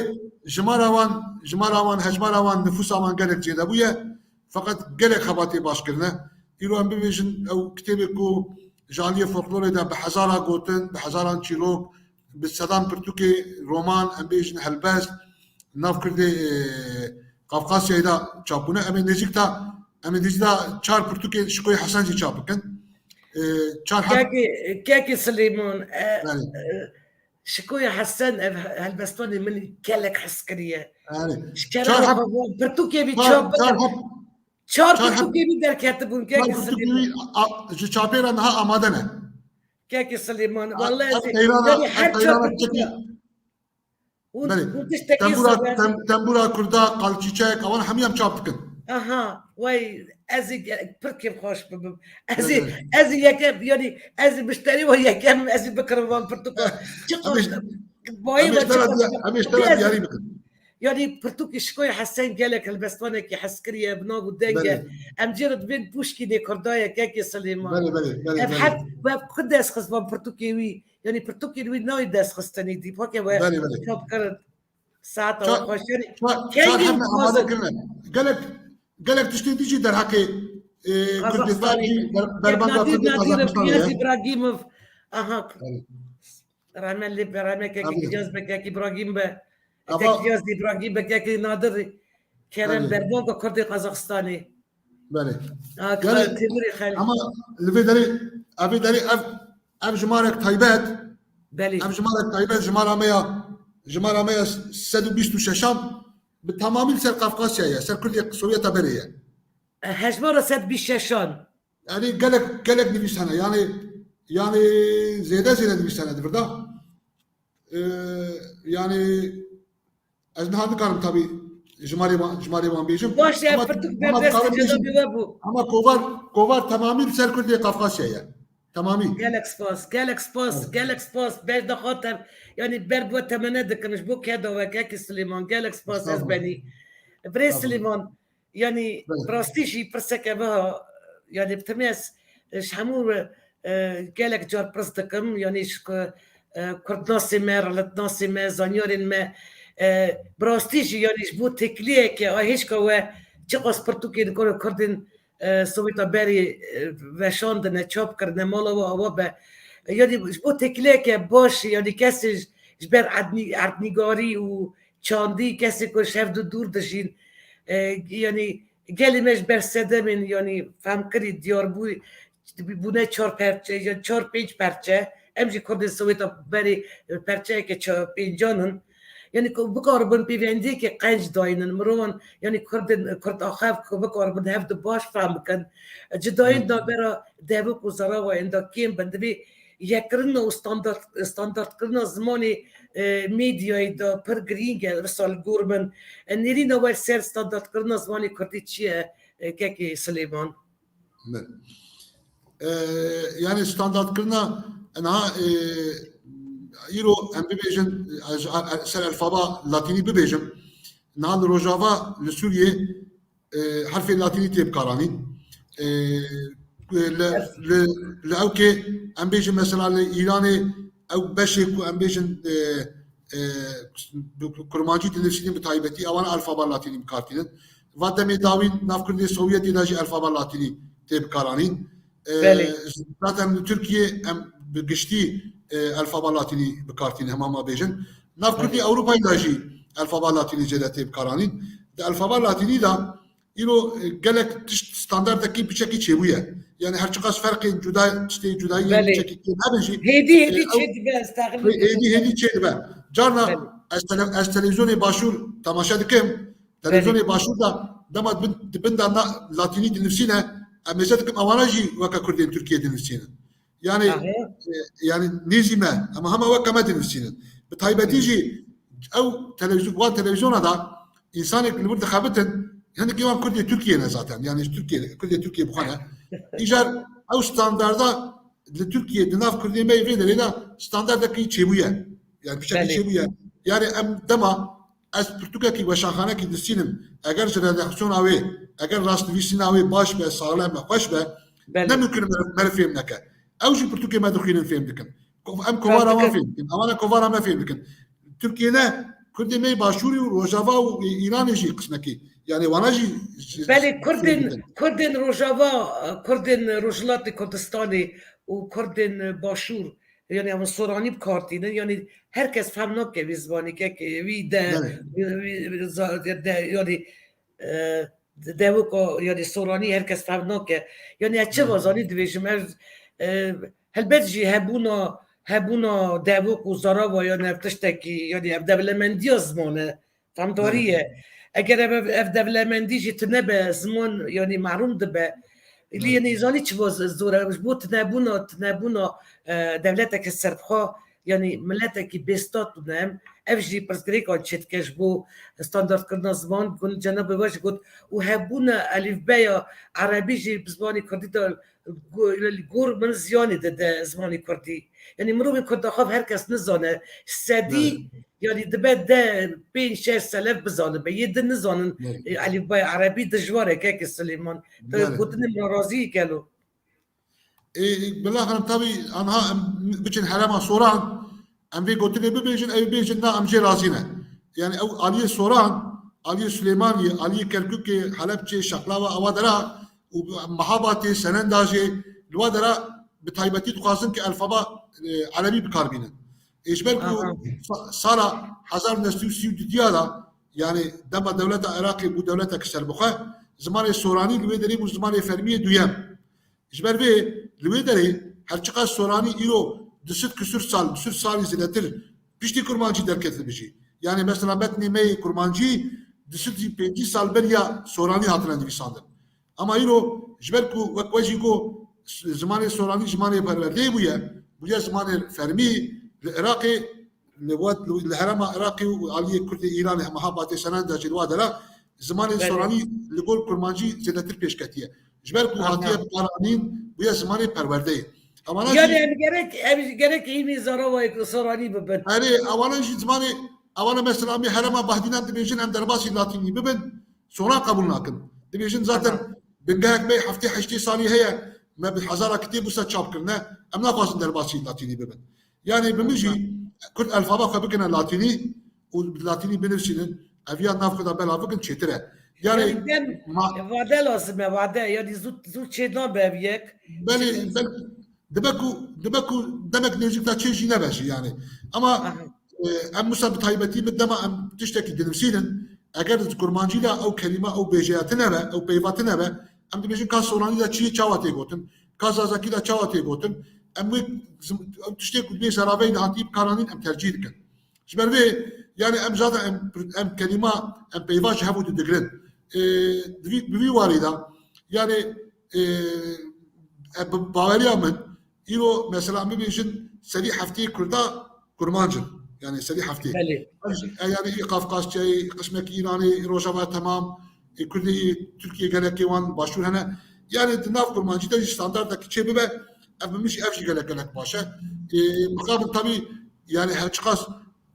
jimara wan, jimara wan, hejmara wan, nifûsa wan gelek zêde bûye. Feqet gelek xebatê baş kirine. Îro em bibêjin, ew kitêbê ku ji aliyê folklorê de bi hezara gotin, bi hezaran çîrok, bi sedan pirtûkê, roman, em bêjin helbest, nav Kurdê, e, Qafqasyayê de çap bûne. Em ê nêzîk de, em ê nêzîk de çar pirtûkê Şikoyê Hesen jî çap bikin. E, çar heb- Kekê, kekê Silêman, e, Belê. e, Şikoyê Hesen ev helbestanê min gelek hez kiriye. Erê. Ji Çar kerema heb-, xwe van pirtûkê vî çar, çap çar bikin. heb-, Çar çar heb-, pirtûkê vî derketibûn, çar kekê pirtûkê Silêman. vî a-, ji çapê re niha amade ne. Kekê Silêman, Ev, wallahî ev ez ê qeyrana, berî ev her çar qeyrana pirtûkê çekî. Hûn, Belê. hûn tiştekî Tembûra, sewer tem-, tembûra Kurda, Qalçîçek, ewan hemî em çap dikin. Aha, wey, ez ê ge-, pir kêfxweş bibim. Ez ê, Belê. ez ê yekem, yanî ez ê mişterî we yekem, ez ê bikirim van pirtûka. Çi Em ê, qas-, bayê em ê me ji te çi re qas-, diya-, em ê ji te re ez diyarî bikin. Yanî pirtûkê Şikoyê Hesen gelek helbestvanekî hezkirî ye, bi nav û deng e. Belê. Em jê re dibên pûşkî nê Kurda ye, kekê Silêman. Belê, belê, belê, Ev belê. heb, ev ku dest xist van pirtûkê wî, yanî pirtûkên wî nayê dest xistinî dî. Weke we Belê, belê. çap kirin. Saeta Çar, we xweş. Yanî çar, çar kengî heb me amade dixwazin. kirine. Gelek, gelek tiştên dî jî derheqê, e, Kurdistan Qazaxistanê. jî ber-, Kek berbanga Nadir Kurdê Nadirov, Qazaxistanê Kiyaz ye. Îbragîmov. Aha. Belê. Rehmet lê be, rehmet kekî Amin. Kiyaz be, kekî Bragîm be. Ava- Kekî Kiyaz Îbragîm be, kekî Nadir Kerem Amin. Berbanka Kurdê Qazaxistanê. Belê. Ha, Yani, Temûrê Xelîl. Ama li vê derê, evê derê ev, ev jimarek taybet, Belê. ev jimarek taybet, jimara me ya, jimara me ya sed û bîst û şeşan bi tamamî li ser Kafkasya ye, ser Kurdê Sovyeta berê ye. E, hejmara sed bîst şeşan. Yani gelek, gelek nivîs hene. Yani, yani zêde zêde nivîs hene di vir de. Ee, yani ez niha nikarim tabii jimarê wan, jimarê wan bêjim. Baş e, Ama, pirtûk ama berdest dikarim ceda bêjim, bi we bû. Ama kovar, kovar tamamî li ser Kurdê Kafkasya ye. Temamî. Gelek spas, gelek spas, gelek spas. Bejna xwe te, yanî ber bi we temene dikim ji bo keda we kekî Silêman. Gelek spas ez benî. Birê Silêman, yanî bi rastî jî pirseke biha, yanî bi timî ez ji hemû e, gelek car pirs dikim, yanî ji ku, e, kurdnasê me, reletnasê me, zanyarên me, e, bi rastî jî yanî ji bo têkiliyeke a hêşka we çiqas pirtûkên kur-, kurdên e, Sowêta berê, e, veşandine, çap kirine, mala we ava be. Yanî ji bo têkileke baş, yanî kesê ji, ji ber erdnî-, erdnîgarî û çandî, kesê ku ji hev du dûr dijîn, e, yanî gelê me ji ber sedemên, yanî fehmkirî Diyarbûrî bûne çar perçe, yan çar pênc perçe. Em jî kurdên Sowêta berê, e, perçeyeke ça-, pêncan in. Yanî ku bikaribin pêvendiyeke qenc dayînin mirovan, yanî kurdên, kurd axev ku bikaribin hev di baş fehm bikin. Cudayî navbera devik û zaravayên de kêm bin. Divê yekkirina û standart, standartkirina zimanê, e, medyayê de pir girîng e, wisa li gor min. E, nêrîna we ser standartkirina zimanê kurdî çi ye, e, kekê Silêman? Ne. E, yani standartkirina niha, e, îro em bibêjin, e, ji, e, ser alfaba latînî bibêjim. Niha li Rojava, li Sûriyê, e, herfê latînî tê bikaranîn. E, li, li, li ewkê em bêjin mesela li Îranê ew beşê ku em bêjin, e, e, bi kurmancî dinivîsînin bi taybetî, ewana alfaba latînî bi kar tînin. Va demê dawîn nav Kurdê Sovyetê de jî alfaba latînî tê bikaranîn. E, Belê. Zaten li Tirkiyê em bi giştî, e, alfaba latînî bi kar tînin, hema ma bêjin. Nav Kurdê Belê. Ewropayê de jî alfaba latînî zêde tê bikaranîn. Di alfaba latînî de îro, e, gelek tişt standardekî piçekî çêbûye. Yani her çiqas ferqên cuda, tiştê cudayî Belê. Piçekî kêm hebe jî, Hêdî, hêdî e, ew çêdibe, ez taxil hê-, hêdî, hêdî çêdibe. Carna Belê. ez tele-, ez televîzyonê Başûr temaşe dikim. Belê. Televîzyonê Başûr de dema di bin, di bin de na-, latînî dinivîsîne, em mêze dikim ewana jî weke Kurdên Tirkiyê dinivîsînin. Yani, Aha. e, yani nêzî me, ama hema weke me dinivîsînin. Bi taybetî Hı. jî ew televîzyon, wan televîzyona da însanek li wir dixebitin, hinekî wan Kurdê Tirkiyê ne zaten. Yani ji Tirkiyê, Kurdê Tirkiyê bi xwe ne. Îcar ew standarda li Tirkiyê di nav Kurdê me yê vê derê de standardekî çêbûye. Yani piçekî Belê. çêbûye. Yani em dema ez pirtûkekî weşanxanekî distînim, eger ji redaksiyona wê, eger rastnivîsîna wê baş be, saxlem be, xweş be, Belê. ne mimkun e me, me fêm neke. Ew jî pirtûkê me dixwînin, fêm dikin. Ko-, em kovara wan Rastike. fêm dikin, ewana kovara me fêm dikin. Tirkiye ne, Kurdê me yê Başûrî û Rojava û Îranê jî qismekî. Yani wana jî, jî Belê, fêm Kurdên, dikin. Kurdên Rojava, Kurdên Rojhilatê Kurdistanê û Kurdên Başûr, yani em soranî bi kar tînin, yani her kes fehm nake vî zimanê, kek vî de, Belê. vî, vî, za-, de, yani, e, dewika, yani soranî her kes fehm nake. Yani ez çi Belê. vazanî dibêjim, ez, e, helbet jî hebûna, hebûna dewik û zarava, yani ev tiştekî, yani ev dewlemendiya ziman e. Tamdarî ye. Eger ev, ev, ev dewlemendî jî tune be, ziman, yanî, mehrûm dibe. Lê, yanî, zanî çi bo z-, zor e? Ji bo tunebûna, tunebûna, e, dewleteke serbixwe, yanî, miletekî bêstat bûne em. Ev jî pirsgirêkan çêdike ji bo standardkirina ziman. Gun cenabê we jî got, û hebûna elîfbeya erebî jî bi zimanê kurdî de go-, li gor min ziyanê dide zimanê kurdî. Yanî mirovên kurdaxev her kes nizane. Sedî, Evet. yanî dibe de pênc şeş selev bizanibe. Yê din nizanin, Evet. e, elîfbaya erebî dijwar e, kekê Silêman. Tu Evet. gotinê min razî gelo? E, bilaxerim, tabî, anha em biçin herema Soran, em vê gotinê bibêjin, ew bêjin, na, em jê razî ne. Yani ew aliyê Soran, aliyê Silêmaniyê, aliyê Kerkûkê, Helebçê, Şeqlawa, ewa dera û Mehabatê, Senendajê, li wa dera bi taybetî dixwazin ki alfaba, e, erebî bi kar bînin. Ê ji ber ku Aha. sa-, sala hezar neh sed û sî û du diya da, yani dema dewleta Iraqê bû dewletek serbixwe, zimanê Soranî li wê derê bû zimanê fermiyê duyem. Ji ber vê li wê derê her çiqas Soranî îro du sed küsur sal, du sed salî zêdetir piştî Kurmancî derketibe jî. Yani mesela metnê me yê Kurmancî du sed û pêncî sal beriya Soranî hatine nivîsandin. Ama îro ji ber ku wek we jî got, zimanê Soranî zimanê perwerdeyê bûye, bûye zimanê fermî li Iraqê, li we, li herêma Iraqê û aliyê Kurdê Îranê, Mehabatê, Senendajê, li wa dera zimanê Belê. Soranî li gor Kurmancî zêdetir pêş ketiye. Ji ber ku Aha. hatiye bikaranîn, bûye zimanê perwerdeyê. Ewana Yani jî em gerek, em gerek hînî zaravayê ku soranî bibin. Erê, ewana jî zimanê, ewana mesela em ê herêma Bahdînan dibêjin em derbasî latînî bibin, soran qebûl nakin. Dibêjin zaten Aha. bingehek me heftê heştê salî heye, me bi hezara kitêb wisa çap kirine, em naxwazin derbasî latînî bibin. Yani bi min jî Kurd elfaba xwe bikine latînî û bi latînî binivîsînin, ev ya nav xwe de belav bikin çêtir e. Yani Yani dem ma- vade lazim e, vade. Yani zû, zû çê nabe ev yek. Belê, Çê- belê, dibe ku, dibe ku demek nêzik de çê jî nebe jî yani. Ama, Aha. e, em wisa bi taybetî min dema em tiştekî dinivîsînin, eger kurmancî de ew kelîme, ew bêjeya tine be, ew peyva tine be, em dibêjin ka soranî de çi çawa tê gotin, ka zazakî de çawa tê gotin, em wê zim-, ew tiştê ku dibê seraveyî de hatî bikaranîn em tercîh dikin. Ji ber vê, yani em zaten em, em kelîma, em peyva ji hev û digirin. E, di vî, bi vî warî de, yani, e, e, bi baweriya min, îro mesela em bibêjin serî heftê Kurda kurmanc in. Yani serî heftê. Belê. E, yani î Qafqazçeyê, qismekî Îranê, î Rojava temam, î Kurdê Tirkiye gelekê wan başûr hene. Yani di nav kurmancî de jî standardekî çê bibe, ev bi min jî ev jî gelek gelek baş e. E, mixabin tabî yani her çiqas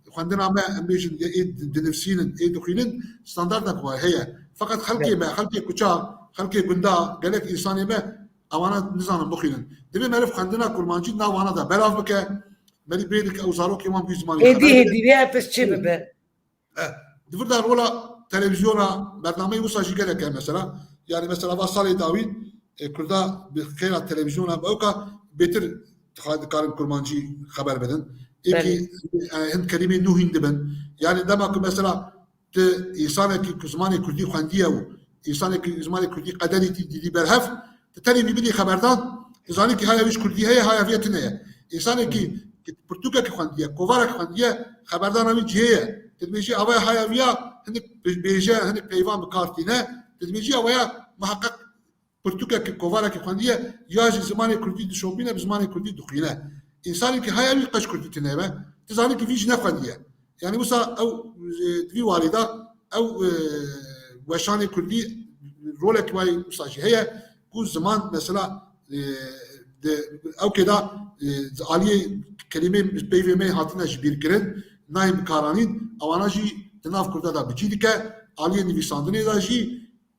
xwendina me, em bêjin, ê di-, dinivîsînin, ê dixwînin, standardek wa heye. Feqet xelkê Evet. me, xelkê kuça, xelkê gunda, gelek însanê me, ewana nizanin bixwînin. Divê meriv xwendina kurmancî nav wana de belav bike, merî bê dike ew zarokê wan bi wî zimanê Êdî, xeber bidin. êdî vê ev tişt çê bibe. Eh, di vir de rola televîzyona, bernameyê wisa jî gelek e mesela. Yani mesela va salê dawî, e, Kurda bi xêra televîzyona bi ewka bêtir dixa-, dikarin kurmancî xeber bidin. Êkî, Belê. e, hin kelîmê nû hîn dibin. Yani dema ku mesela tu însanekî ku zimanê kurdî xwendiye û însanekî zimanê kurdî qederî tî dîtî ber hev, tu tenê wî bidî xeberdan, tu zanî kî haya wî ji kurdî heye, haya vê tune ye. Însanekî ki pirtûkekî xwendiye, kovarek xwendiye, xeberdana wî cihê ye. Tu dibêjî ava haya wî ya, hinek bêje, hinek peyvan bi kar tîne, tu dibêjî ava ya muheqeq pirtûkekî, kovarekî xwendiye, ya jî zimanê kurdî dişopîne, bi zimanê kurdî dixwîne. Însanekî haya wî qeç kurdî tune be, tu zanî ki vî jî nexwendiye. Yani wisa ew, e, di vî warî de ew, e, weşanê kurdî rolek wayî wisa jî heye ku ziman mesela, e, di ewkê de, e, di aliyê kelîmê peyvê me hatine ji bîr kirin, nayên bikaranîn, ewana jî di nav kurda de bi cî dike, aliyê nivîsandinê de jî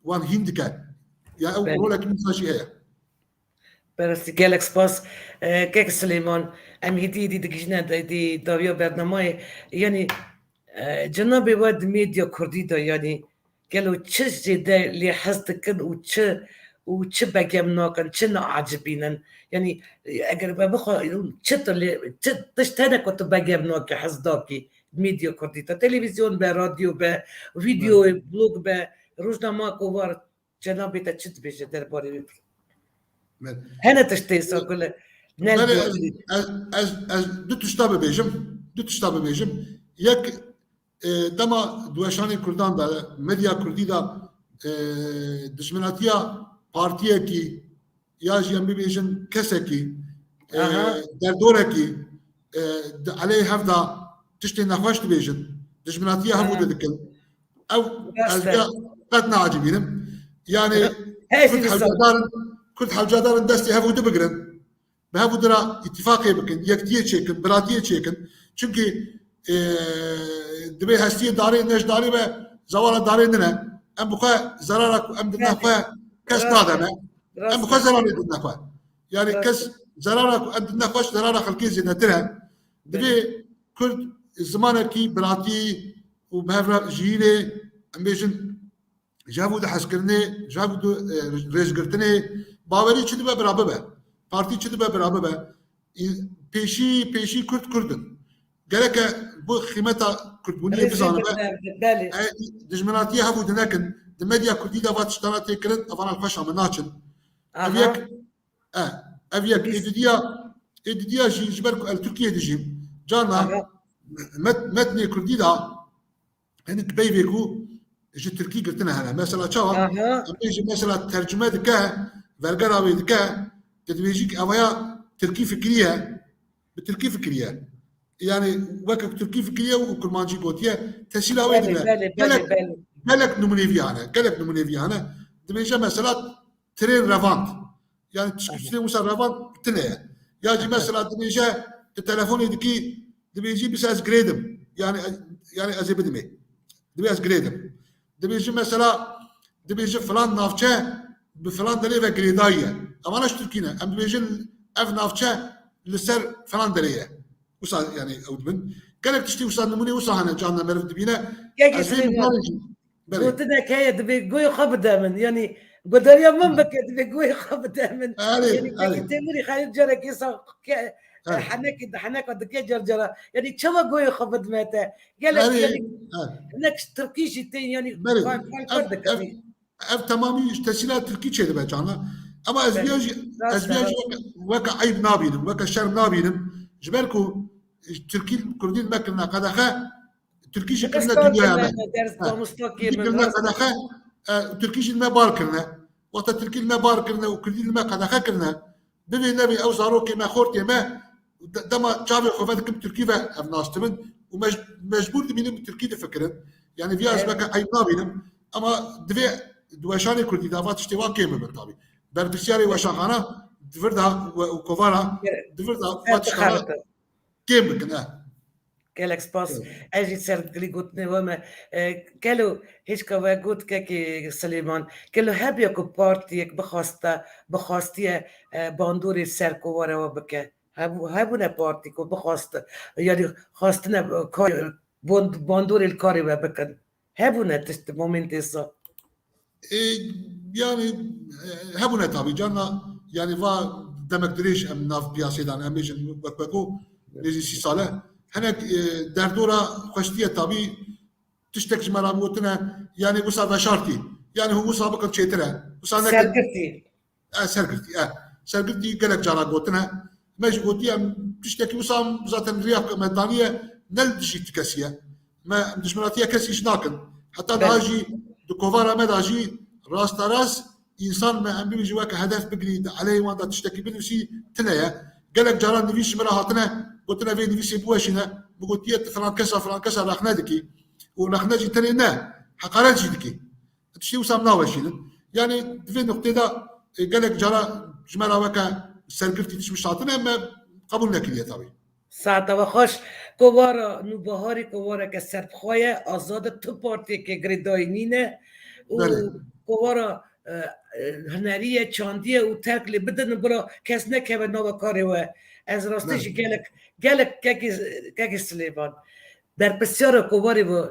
wan hîn dike. Ya ew Belê. rolek min jî heye. Berastî gelek spas. E, Kek Silêman, em hêdî hêdî digihîjine di, di dawiya bernamayê. Yanî, e, cenabê we di medya kurdî de, yanî gelo çi zêde lê hez dikin û çi, û çi begem nakin, çi naecibînin? Yanî, e, eger we bixwe, çi tu lê, çi tişt hene ku tu begem nakî, hez dakî medya kurdî de? Televîzyon be, radyo be, vîdeo, Evet. blog be, rojnama, kovar. Cenabê te çi dibêje derbarê wê? Belê. Hene tiştê, Sogule? Ne Belê, ez, dibêjî? ez, ez, ez du tişta bibêjim. Du tişta bibêjim. Yek, e, dema di weşanê kurdan de, medya kurdî de, e, dijminatiya partiyekî ya jî em bibêjin kesekî, e, Aha. derdorekî, e, di aleyê hev de tiştê nexweş dibêjin. Dijminatiya hev û Aha. de dikin. Ew Rast ez e. ya qet neacibînim. Yani Her Kurd şey hewcadar in, Kurd hewcadar in destê hev û di bigirin. Bi hev û di re îtîfaqê bikin, yektiyê çêkin, biratiyê çêkin. Çimkî, e, dibê hestiyê darê ne ji darê be, zewala darê din e. Em bi xwe zerara ku em dine Belê. xwe kes Rast e. nadene. Em Rast bi xwe e. zerarê dine xwe. Yani Rast kes e. zerara ku em dine xwe ji zerara xelkê zêdetir e. Divê Belê. Kurd zimanekî biratî û bi hev re jiyînê, em bêjin, ji hev û di hezkirinê, ji hev û di, e, rêzgirtinê, bawerî çi dibe bira bibe. Partî çi dibe bira bibe. Î-, pêşî, pêşî Kurd Kurd in. Gereke bi xîmeta Kurdbûniyê Rêzî bizanibe. bibe, belê. E, dijminatiyê hev û di nekin. Di medya Kurdî de va tiştana tê kirin, evana li xweşa min naçin. Ev Aha. yek, e, ev yek. Ê Biz- didiya, ê didiya jî ji ber ku el Tirkiyeyê dijîm. Carna Aha. met-, metnê Kurdî de hinek peyvê ku ji Tirkî girtine hene. Mesela çawa? Aha. Em bêjin mesela tercüme dike, vergera wê dike, tu dibêjî ki evaya Tirkî fikiriye, bi Tirkî fikiriye. Yani weke Tirkî fikiriye û Kurmancî gotiye, tesîla wê Belê, dibire. belê, belê, Gelek, belê. gelek nimûnê vî hene, gelek nimûnê vî hene. Dibêje mesela Tirên revand. Yani tişkî Aha. tiştê wisa revand tine ye. Ya jî mesela dibêje, tu telefonê dikî, dibêjî, bisa ez girêdim. Yani, yani ez ê bidimê. Dibê ez girêdim. Dibêjî mesela, dibêjî filan navçe bi filan derê ve girêdayî ye. Evana ji Tirkî ne. Em dibêjin ev navçe li ser filan derê ye. Wisa yani ew dibin. Gelek tiştî wisa nimûnê wisa hene, carna meriv dibîne. Kekê Ez vê Silêman, misalê jî. Belê. Gotinek heye, divê guhê xwe bide min. Yanî, guhdariya min bike, divê guhê xwe bide min. Erê, Yanî, erê. Kekê Têmurî xeyr carekê sa ke-, Erê. henekê, heneka dike car cara. Yanî, çawa guhê xwe bidime te? Gelek, Erê, yanî, erê. hinek tirkî jî tên, yanî, Belê. kar, kar, kar Ev, dike. ev, ev temamî ji tesîla tirkî çêdibe cana. Ama ez Belê. vêya jî, Rast ez e, vêya jî rast. weke, weke eyb nabînim, weke şerm nabînim. Ji ber ku tirkî, kurdî li me kirine qedexe, Tirkî jî kirine Dibistanê dinyaya me, me. ders Ha, mamosta Tirkî kêm kirine rast. qedexe, e, Tirkî jî li me bar kirine. Wexta Tirkî li me bar kirine û Kurdî li me qedexe kirine, bivê nevê ew zarokê me, xortê me, de-, dema çavê xwe vedikim Tirkî ve ev nas dibin û mec-, mecbûr dibînim Tirkî difikirin. Yani viya ez Evet. weke eyb nabînim. Ama divê di weşanê Kurdî de va tiştê wan kêm bibin tabî. Berpirsyarê weşanxana di vir de we-, û kovara Evet. di vir de Ser va tiştana bixerite. kêm bikin, e. Gelek spas. Evet. Ez jî ser dilî gotinê we me. E, gelo hêşka we got kekê Silêman. Gelo hebiya ku partiyek bixwasta, bixwastiye, e, bandorê ser kovara we bike. Hebû-, hebûne partî ku bixwast, yanî xwastine, e, kar, bond-, bandorê li karê we bikin. Hebûne tişt momentê sa. E, yani, e, hebûne tabî. Carna, yani va demek dirêj em nav piyasê dan, em bêjin wek weko, nêzî sî sal e. Hinek, e, derdora xweştiye tabî tiştek ji me re gotine, yani wisa veşartî. Yani hûn wisa bikin çêtir e. Wisa nekin. Sergirtî. E, sergirtî, e. Sergirtî gelek cara gotine. Me jî gotiye, em tiştekî wisa zaten riya me daniye, ne li dijî ti kesî ye. Me dijminatiya kesî jî nakin. Heta Belê. niha jî di kovara me de jî rasterast însan me em bibêjin weke hedef bigirî, di aleyhê wan de tiştekî binivîsî tune ye. Gelek caran nivîs ji min re hatine, gotine vê nivîsê biweşîne. Min gotiye tu filan kesa, filan kesa rexne dikî. Û rexne jî tenê ne, heqaret jî dikî. Tiştê wisa em naweşînin. Yani di vê nuqtê de, e, gelek cara ji me re weke sergirtî tişt hatine, me qebûl nekiriye tabî. Saeta we xweş. Kovara Nûbiharê kovareke serbixwe ye, azad e, tu partiyeke girêdayî nîne. Û Belê. kovara, e, e, hunerî ye, çandî ye û terk lê bidin, bira kes nekeve nava karê we. Ez rastî Belê. jî gelek, gelek kekê, kekê Silêman. Berpirsyara kovarê we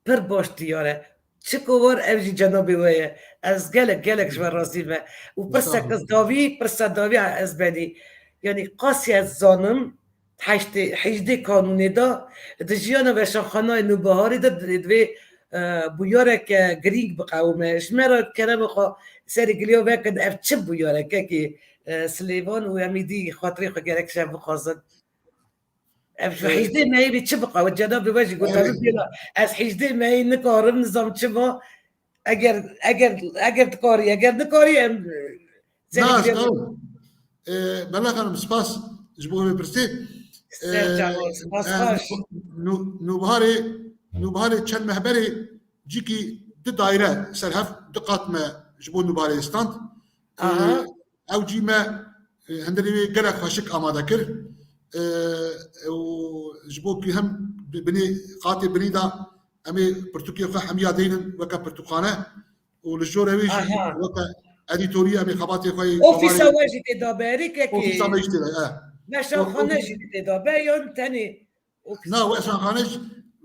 pir baş diyar e. Çi kovar ev jî cenabê we ye. Ez gelek, gelek ji we razî me. Û pirsa Estağfurullah. dawî, pirsa dawî ez benî. Yanî qasî ez zanim, heştê, hejdê kanûnê de, di jiyana veşanxanayê Nûbiharê de divê, e, bûyareke girîng biqewime. Ji me re kerema xwe serê giliya vekin, ev çi bûyarekekê, e, Silêvan û em êdî xatirê xwe gerek ji hev bixwazin. Ev Ee, hejdê meyê bî çi biqewit? Cenabê we jî got, Evet. "Bêla, ez hejdê meyê nikarim, nizam çima." Eger, eger, eger dikarî, eger nikarî, em, e, Na, serî ez karim. Ee, Bela Xanim, spas ji bo vê pirsê. Ser Ee, çawa, spas e, baş. Nû-, Nûbiharê, Nûbiharê çend meh berê cîkî du daire ser hev, du qat me ji bo Nûbiharê stand. Ee, Aha. Ew cî me, e, hundirê wê gelek xweşik amade kir. E, û ji bo ku hem bi-, binê, qatê binî de em ê pirtûkê xwe hemiya deynin weke pirtûkxane û li jor wê jî Aha. weke edîtorî em ê xebatê xwe yê Ofîsa kovarê we jî tê de be, erê kekê. Ofîsa me jî tê de, e. Weşanxane O-, o- jî tê de be, yan tenê Na, weşanxane,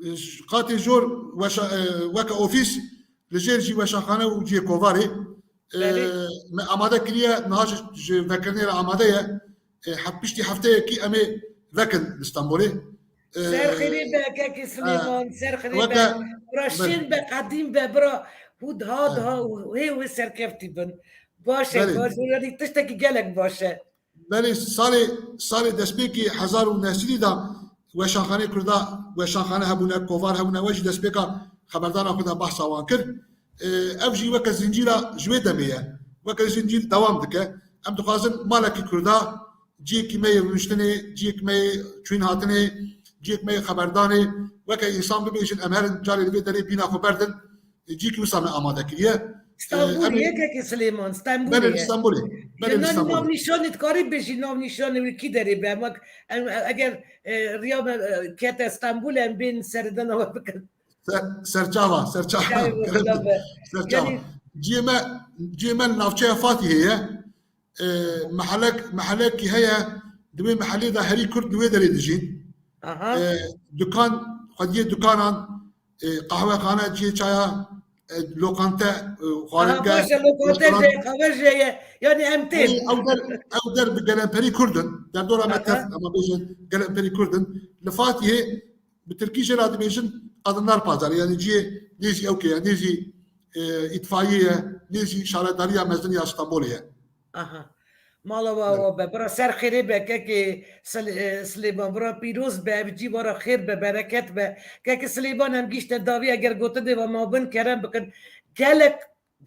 e, qatê jor weşa-, e, weke ofîs, li jêr jî weşanxane û cihê kovarê. E, Belê. me amade kiriye, niha ji, ji vekirinê re amade ye. E, hep-, piştî hefteyekî em ê vekin li Stenbolê. E, Ser xêrê be, kekê Silêman, e, ser xêrê weke, be. Bira belê. Şên be, qedîm be, bira hû diha, Ha. diha û hê wê serkeftî bin. Baş e, Belê. baş e, yanî tiştekî gelek baş e. Belê salê, salê destpêkê hezar û neh sedî de weşanxanê Kurda, weşanxane hebûne, kovar hebûne, we jî destpêka xeberdana xwe de behsa wan kir. Ee, ev jî weke zincîra ji wê demê ye. Weke zincîr dewam dike. Em dixwazin malekî Kurda, cihekî me yê rûniştinê, cihekî me yê çûyîn hatinê, cihekî me yê xeberdanê, weke însan bibêjin, em herin carê li vê derê bîna xwe berdin, cihekî wisa me amade kiriye. Stenbolê ye, kekê Silêman, Stenbolê ye. Stenbolê. Belê Stenbolê. Navnîşanê dikarî bêjî, navnîşanê wî kî derê be? Em, em, eger, e, riya me, e, kete Stenbolê em bên seredana we bikin. Ser-, serçava, serçava. Serçava. Ciyê me, ciyê me li navçeya Fatihê ye. E, mehelek, mehelekî heye, di wê mehelê de herî Kurd li wê derê dijîn. E, dukan, xwediyê dukanan, e, qehwexane, cihê çaya, e, lokante, e, xwaringe, baş e, lokante jî, qehwe jî ye. Yani em tên. Ew der, ew der bi gelemperî Kurd in. Derdora me tev, ama bêjin gelemperî Kurd in. Li Fatihê bi tirkî jê re dibêjin Kadınlar Pazarı. Yani cihê nêzî ewkê ye, nêzî, e, îtfaiyê ye, nêzî şaredariya mezin ya Stenbolê ye. Aha. Mala wa wa be. Bira ser xêrê be, kekê Sil-, e, Silêman. Bira pîroz be, ev cî wa ra xêr be, bereket be. Kekê Silêman, em gîşte dawî, eger gotinê wa ma bin kerem bikin. Gelek,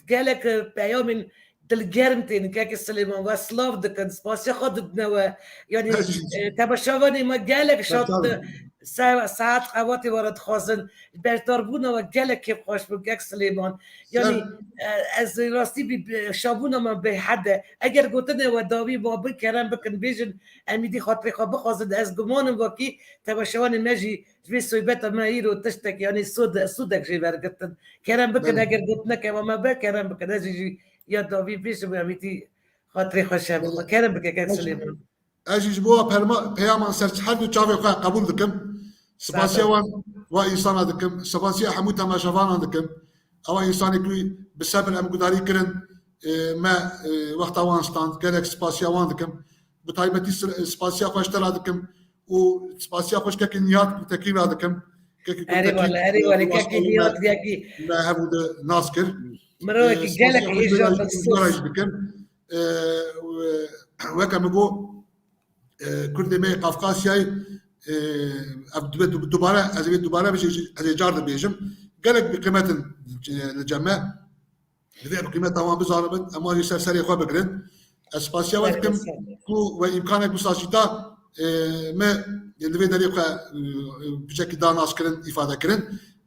gelek, e, peyamên dilgerm tên, kekê Silêman. We silav dikin, spasiya xwe didine we. Yani, e, temaşevanê me gelek şad, se-, saet qewatê we re dixwazin. Beşdarbûna we gelek kêfxweş bû, kek Silêman. Yani, e, ez rastî bî, bî, şabûna me bêhed e. Eger gotinê we dawî ma bin kerem bikin, bêjin, em îdî xatirê xwe bixwazin. Ez guman im wekî temaşevanê me jî ji vê sohbeta me îro tiştek, yani sod-, sodek jê wergirtin. Kerem bikin, eger gotineke we me be, kerem bikin. Ez jî ya dawî bêjim, em îdî xatirê xwe şev bixwe. Kerem bike, kek Silêman. Ez jî ji bo perma-, peyaman ser her du çavê xwe qebûl dikim. Spasiya wan, wa însana dikim. Spasiya hemû temaşevanan dikim. Ewa însanê ku bi sebir em gudarî kirin, e, me, e, wexta wan stand. Gelek spasiya wan dikim. Bi taybetî s-, spasiya xwe ji te re dikim û spasiya xwe ji kekî Nîhat Gultekin re dikim. Kekî Erê Gultekin, wele, erê e, wele, kekî Nîhat, kekî me hev û di nas kir. Mirovekî, e, gelek spasiya xwe ji hêja me re jî dikim. E, weke min got, e, Kurdê me yê Qafqasyayê, e, ev dibe du-, dubare, ez ê vê dubare bijî-, ez ê car dibêjim. Gelek bi qîmet in, e, li cem me. Divê em qîmeta wan bizanibin, em wan jî ser serê xwe bigirin. Ez spasiya we dikim ku we îmkanek wisa jî da, e, me li vê derê xwe, e, piçekî da naskirin, îfade kirin.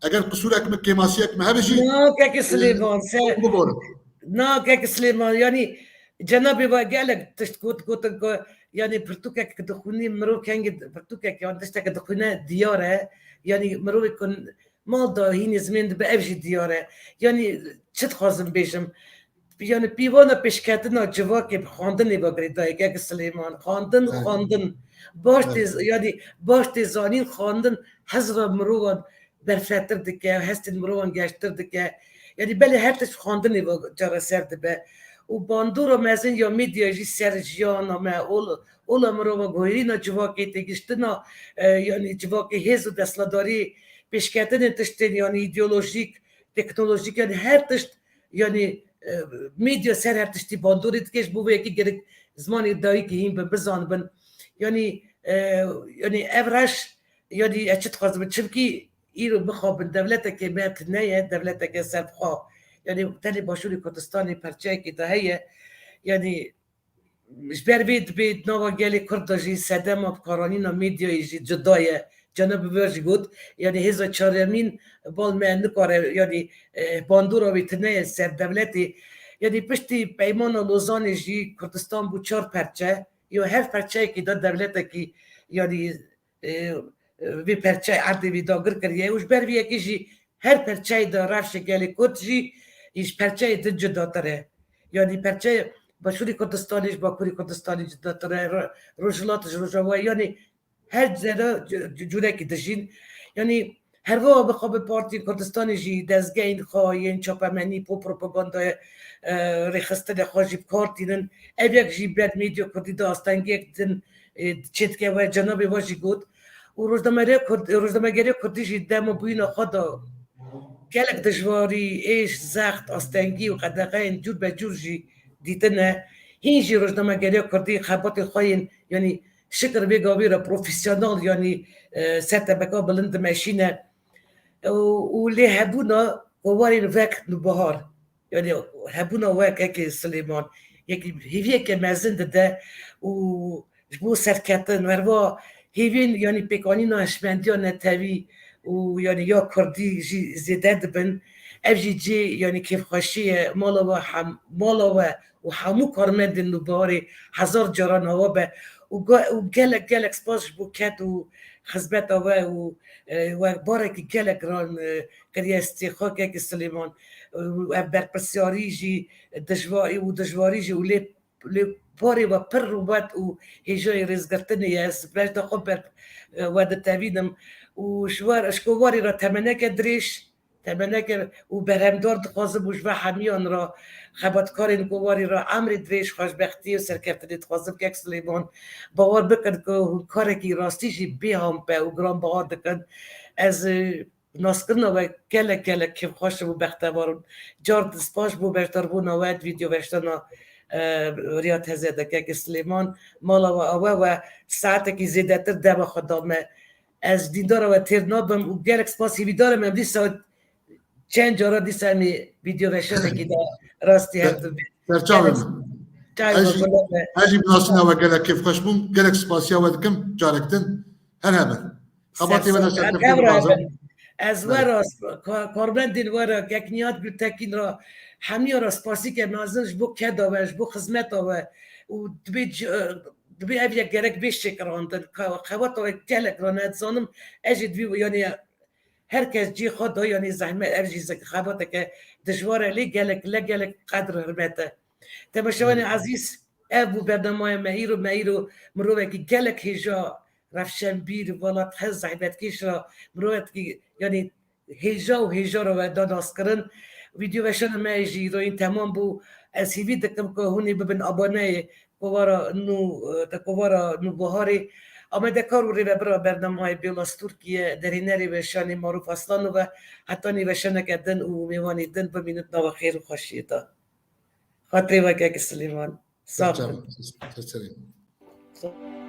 Eger qisûrek min, kêmasiyek min hebe jî, na, kekê, e, Silêman, se-, biborin. Na, kekê Silêman, yanî cenabê we gelek tişt got, gotin ku, yanî pirtûkek dixwînî, mirov kengî pirtûkek yan tiştek dixwîne diyar e, yanî mirovê ku mal da hînê zimên dibe, ev jî diyar e. Yanî çi dixwazim bêjim? Yanî pîvana pêşketina civakê bi xwendinê ve girêdayî, kek Silêman. Xwendin, xwendin. Baş tê, yanî baş tê zanîn, xwendin hizra mirovan berfretir dike, hestên mirovan geştir dike. Yanî belê her tişt xwendinê ve çareser dibe. Û bandora mezin ya medya jî ser jiyana me, ol-, ola mirova, guherîna civakê, têgiştina, e, yanî civakê, hêz û desthilatdarî, pêşketinên tiştên, yanî îdeolojîk, teknolojîk, yanî her tişt, yanî, e, medya ser her tiştî bandorê dike, ji bo vê yekê gerek zimanê dayikê hîn bin, bizanibin. Yanî, e, yanî ev reş, yanî ez çi dixwazim, çimkî îro mixabin dewleteke me tune ye, dewleteke serbixwe. Yanî tenê Başûrê Kurdistanê perçeyekê de heye. Yanî ji ber vê dibê di nava gelê Kurd de jî sedema bikaranîna medyayê jî cuda ye. Cenab Biber jî got, yanî hêza çaremîn bal me nikare, yanî, e, bandora wê tune ye ser dewletê. Yanî piştî Peymana Lozanê jî Kurdistan bû çar perçe. Ya her perçeyekî de dewletekî, yanî, e, e, vê perçeyê erdê vî dagir kiriye û ji ber vê yekê jî her perçeyê de rewşê gelê Kurd jî ji perçeyê din cudatir e. Yanî perçeyê Başûrê Kurdistanê ji Bakurê Kurdistanê cudatir e, Ro-, Rojhilat ji Rojavayê, yanî her zere cu-, cu-, curekî dijîn. Yanî her wiha bixwe bi partiyên Kurdistanê jî dezgehên xwe yên çapemenî, bo propagandayê, e, rêxistinê xwe jî bi kar tînin. Ev yek jî ber medya kurdî de astengiyek din, e, çêdike we, cenabê we jî got. Û rojnamereya kurd, rojnamegerê kurdî jî dema bûyîna xwe de gelek dijwarî, êş, zext, astengî û qedexeyên cûr be cûr jî dîtine. Hîn jî rojnamegerê kurdî xebatên xwe yên, yanî şikir vê gavê re profesyonel, yanî, e, ser tebeka bilind dimeşîne. Û, û lê hebûna kovarên vek Nûbihar, yanî hebûna we kekê Silêman, yekî hêviyeke mezin dide û ji bo serketin, merva hêviyên, yanî pêkanîna hişmendiya netewî û yanî ya kurdî jî zêde dibin. Ev jî cê, yanî kêfxweşî ye. Mala we hem, mala we û hemû karmendên Nûbiharê hezar caran awa be. Û ge-, û gelek, gelek spas ji bo ked û xizmeta we û, e, we barekî gelek giran, e, kiriye stê xwe kekî Silêman. Û ev berpirsiyarî jî dijwarî û dijwarî jî û lê, lê barê we pir rûmet û hêjayê rêzgirtinê ye. Ez bejna xwe ber, e, we ditevînim û ji we, ji kovarê re temeneke dirêj, temeneke û berhemdar dixwazim û ji we hemiyan re, xebatkarên kovarê re emrê dirêj, xweşbextî û serkeftinê dixwazim kek Silêman. Bawer bikin ku hûn karekî rastî jî bêhampe û giranbiha dikin. Ez, e, naskirina we gelek gelek kêfxweş im û bextewar im. Car din spas bo beşdarbûna we di vîdeo veştana, e, Riyad Hezê de kekê Silêman. Mala we awe we saetekî zêdetir dema xwe da me. Ez dîndara we têr nabim û gelek spas hîvîdar im em dîsa çend cara dîsa em ê vîdeo veşanekî de rastî hev dibê. Serçavê min. Çay Ez jî, gula be. ez jî bi nasîna we gelek kêfxweş bûm. Gelek spasiya we dikim. Carek din her hebe. Xebatê we de Serçavê serkeftin dixwazim. Ez we Belê. re, ka-, karmendên we re, kek Niyad Gultekîn re, hemiya re spasîke mezin ji bo keda we, ji bo xizmeta we. Û dibê ci-, dibê ev yek gerek bê şêkirandin. Ka-, xebata we gelek rane, ez dizanim, ez jî divî, yanî her kes cî xwe da, yanî zehmet, ev jî zek-, xebateke dijwar e, lê gelek, le gelek qedr hurmet e. Temaşevanê Belê. ezîz, ev bû bernamaya me îro, me îro mirovekî gelek hêja, rewşenbîr, welatxwez, zehmetkêş re, mirovekî, yanî hêja û hêja re we da naskirin. Vîdeo veşana me jî îroyîn temam bû. Ez hîvî dikim ku hûn ê bibin aboneyê kovara nû, e, te kovara Nûbiharê. Amadekar û rêvebira bernameyê Bêlas Tirkiye, derhênerê weşanê Marûf Aslanov e. Hetanî weşaneke din û mêvanê din bimînin di nava xêr û xweşiyê de. Xatirê we kek Silêman. Sax bin. Serçavê. Serçavê.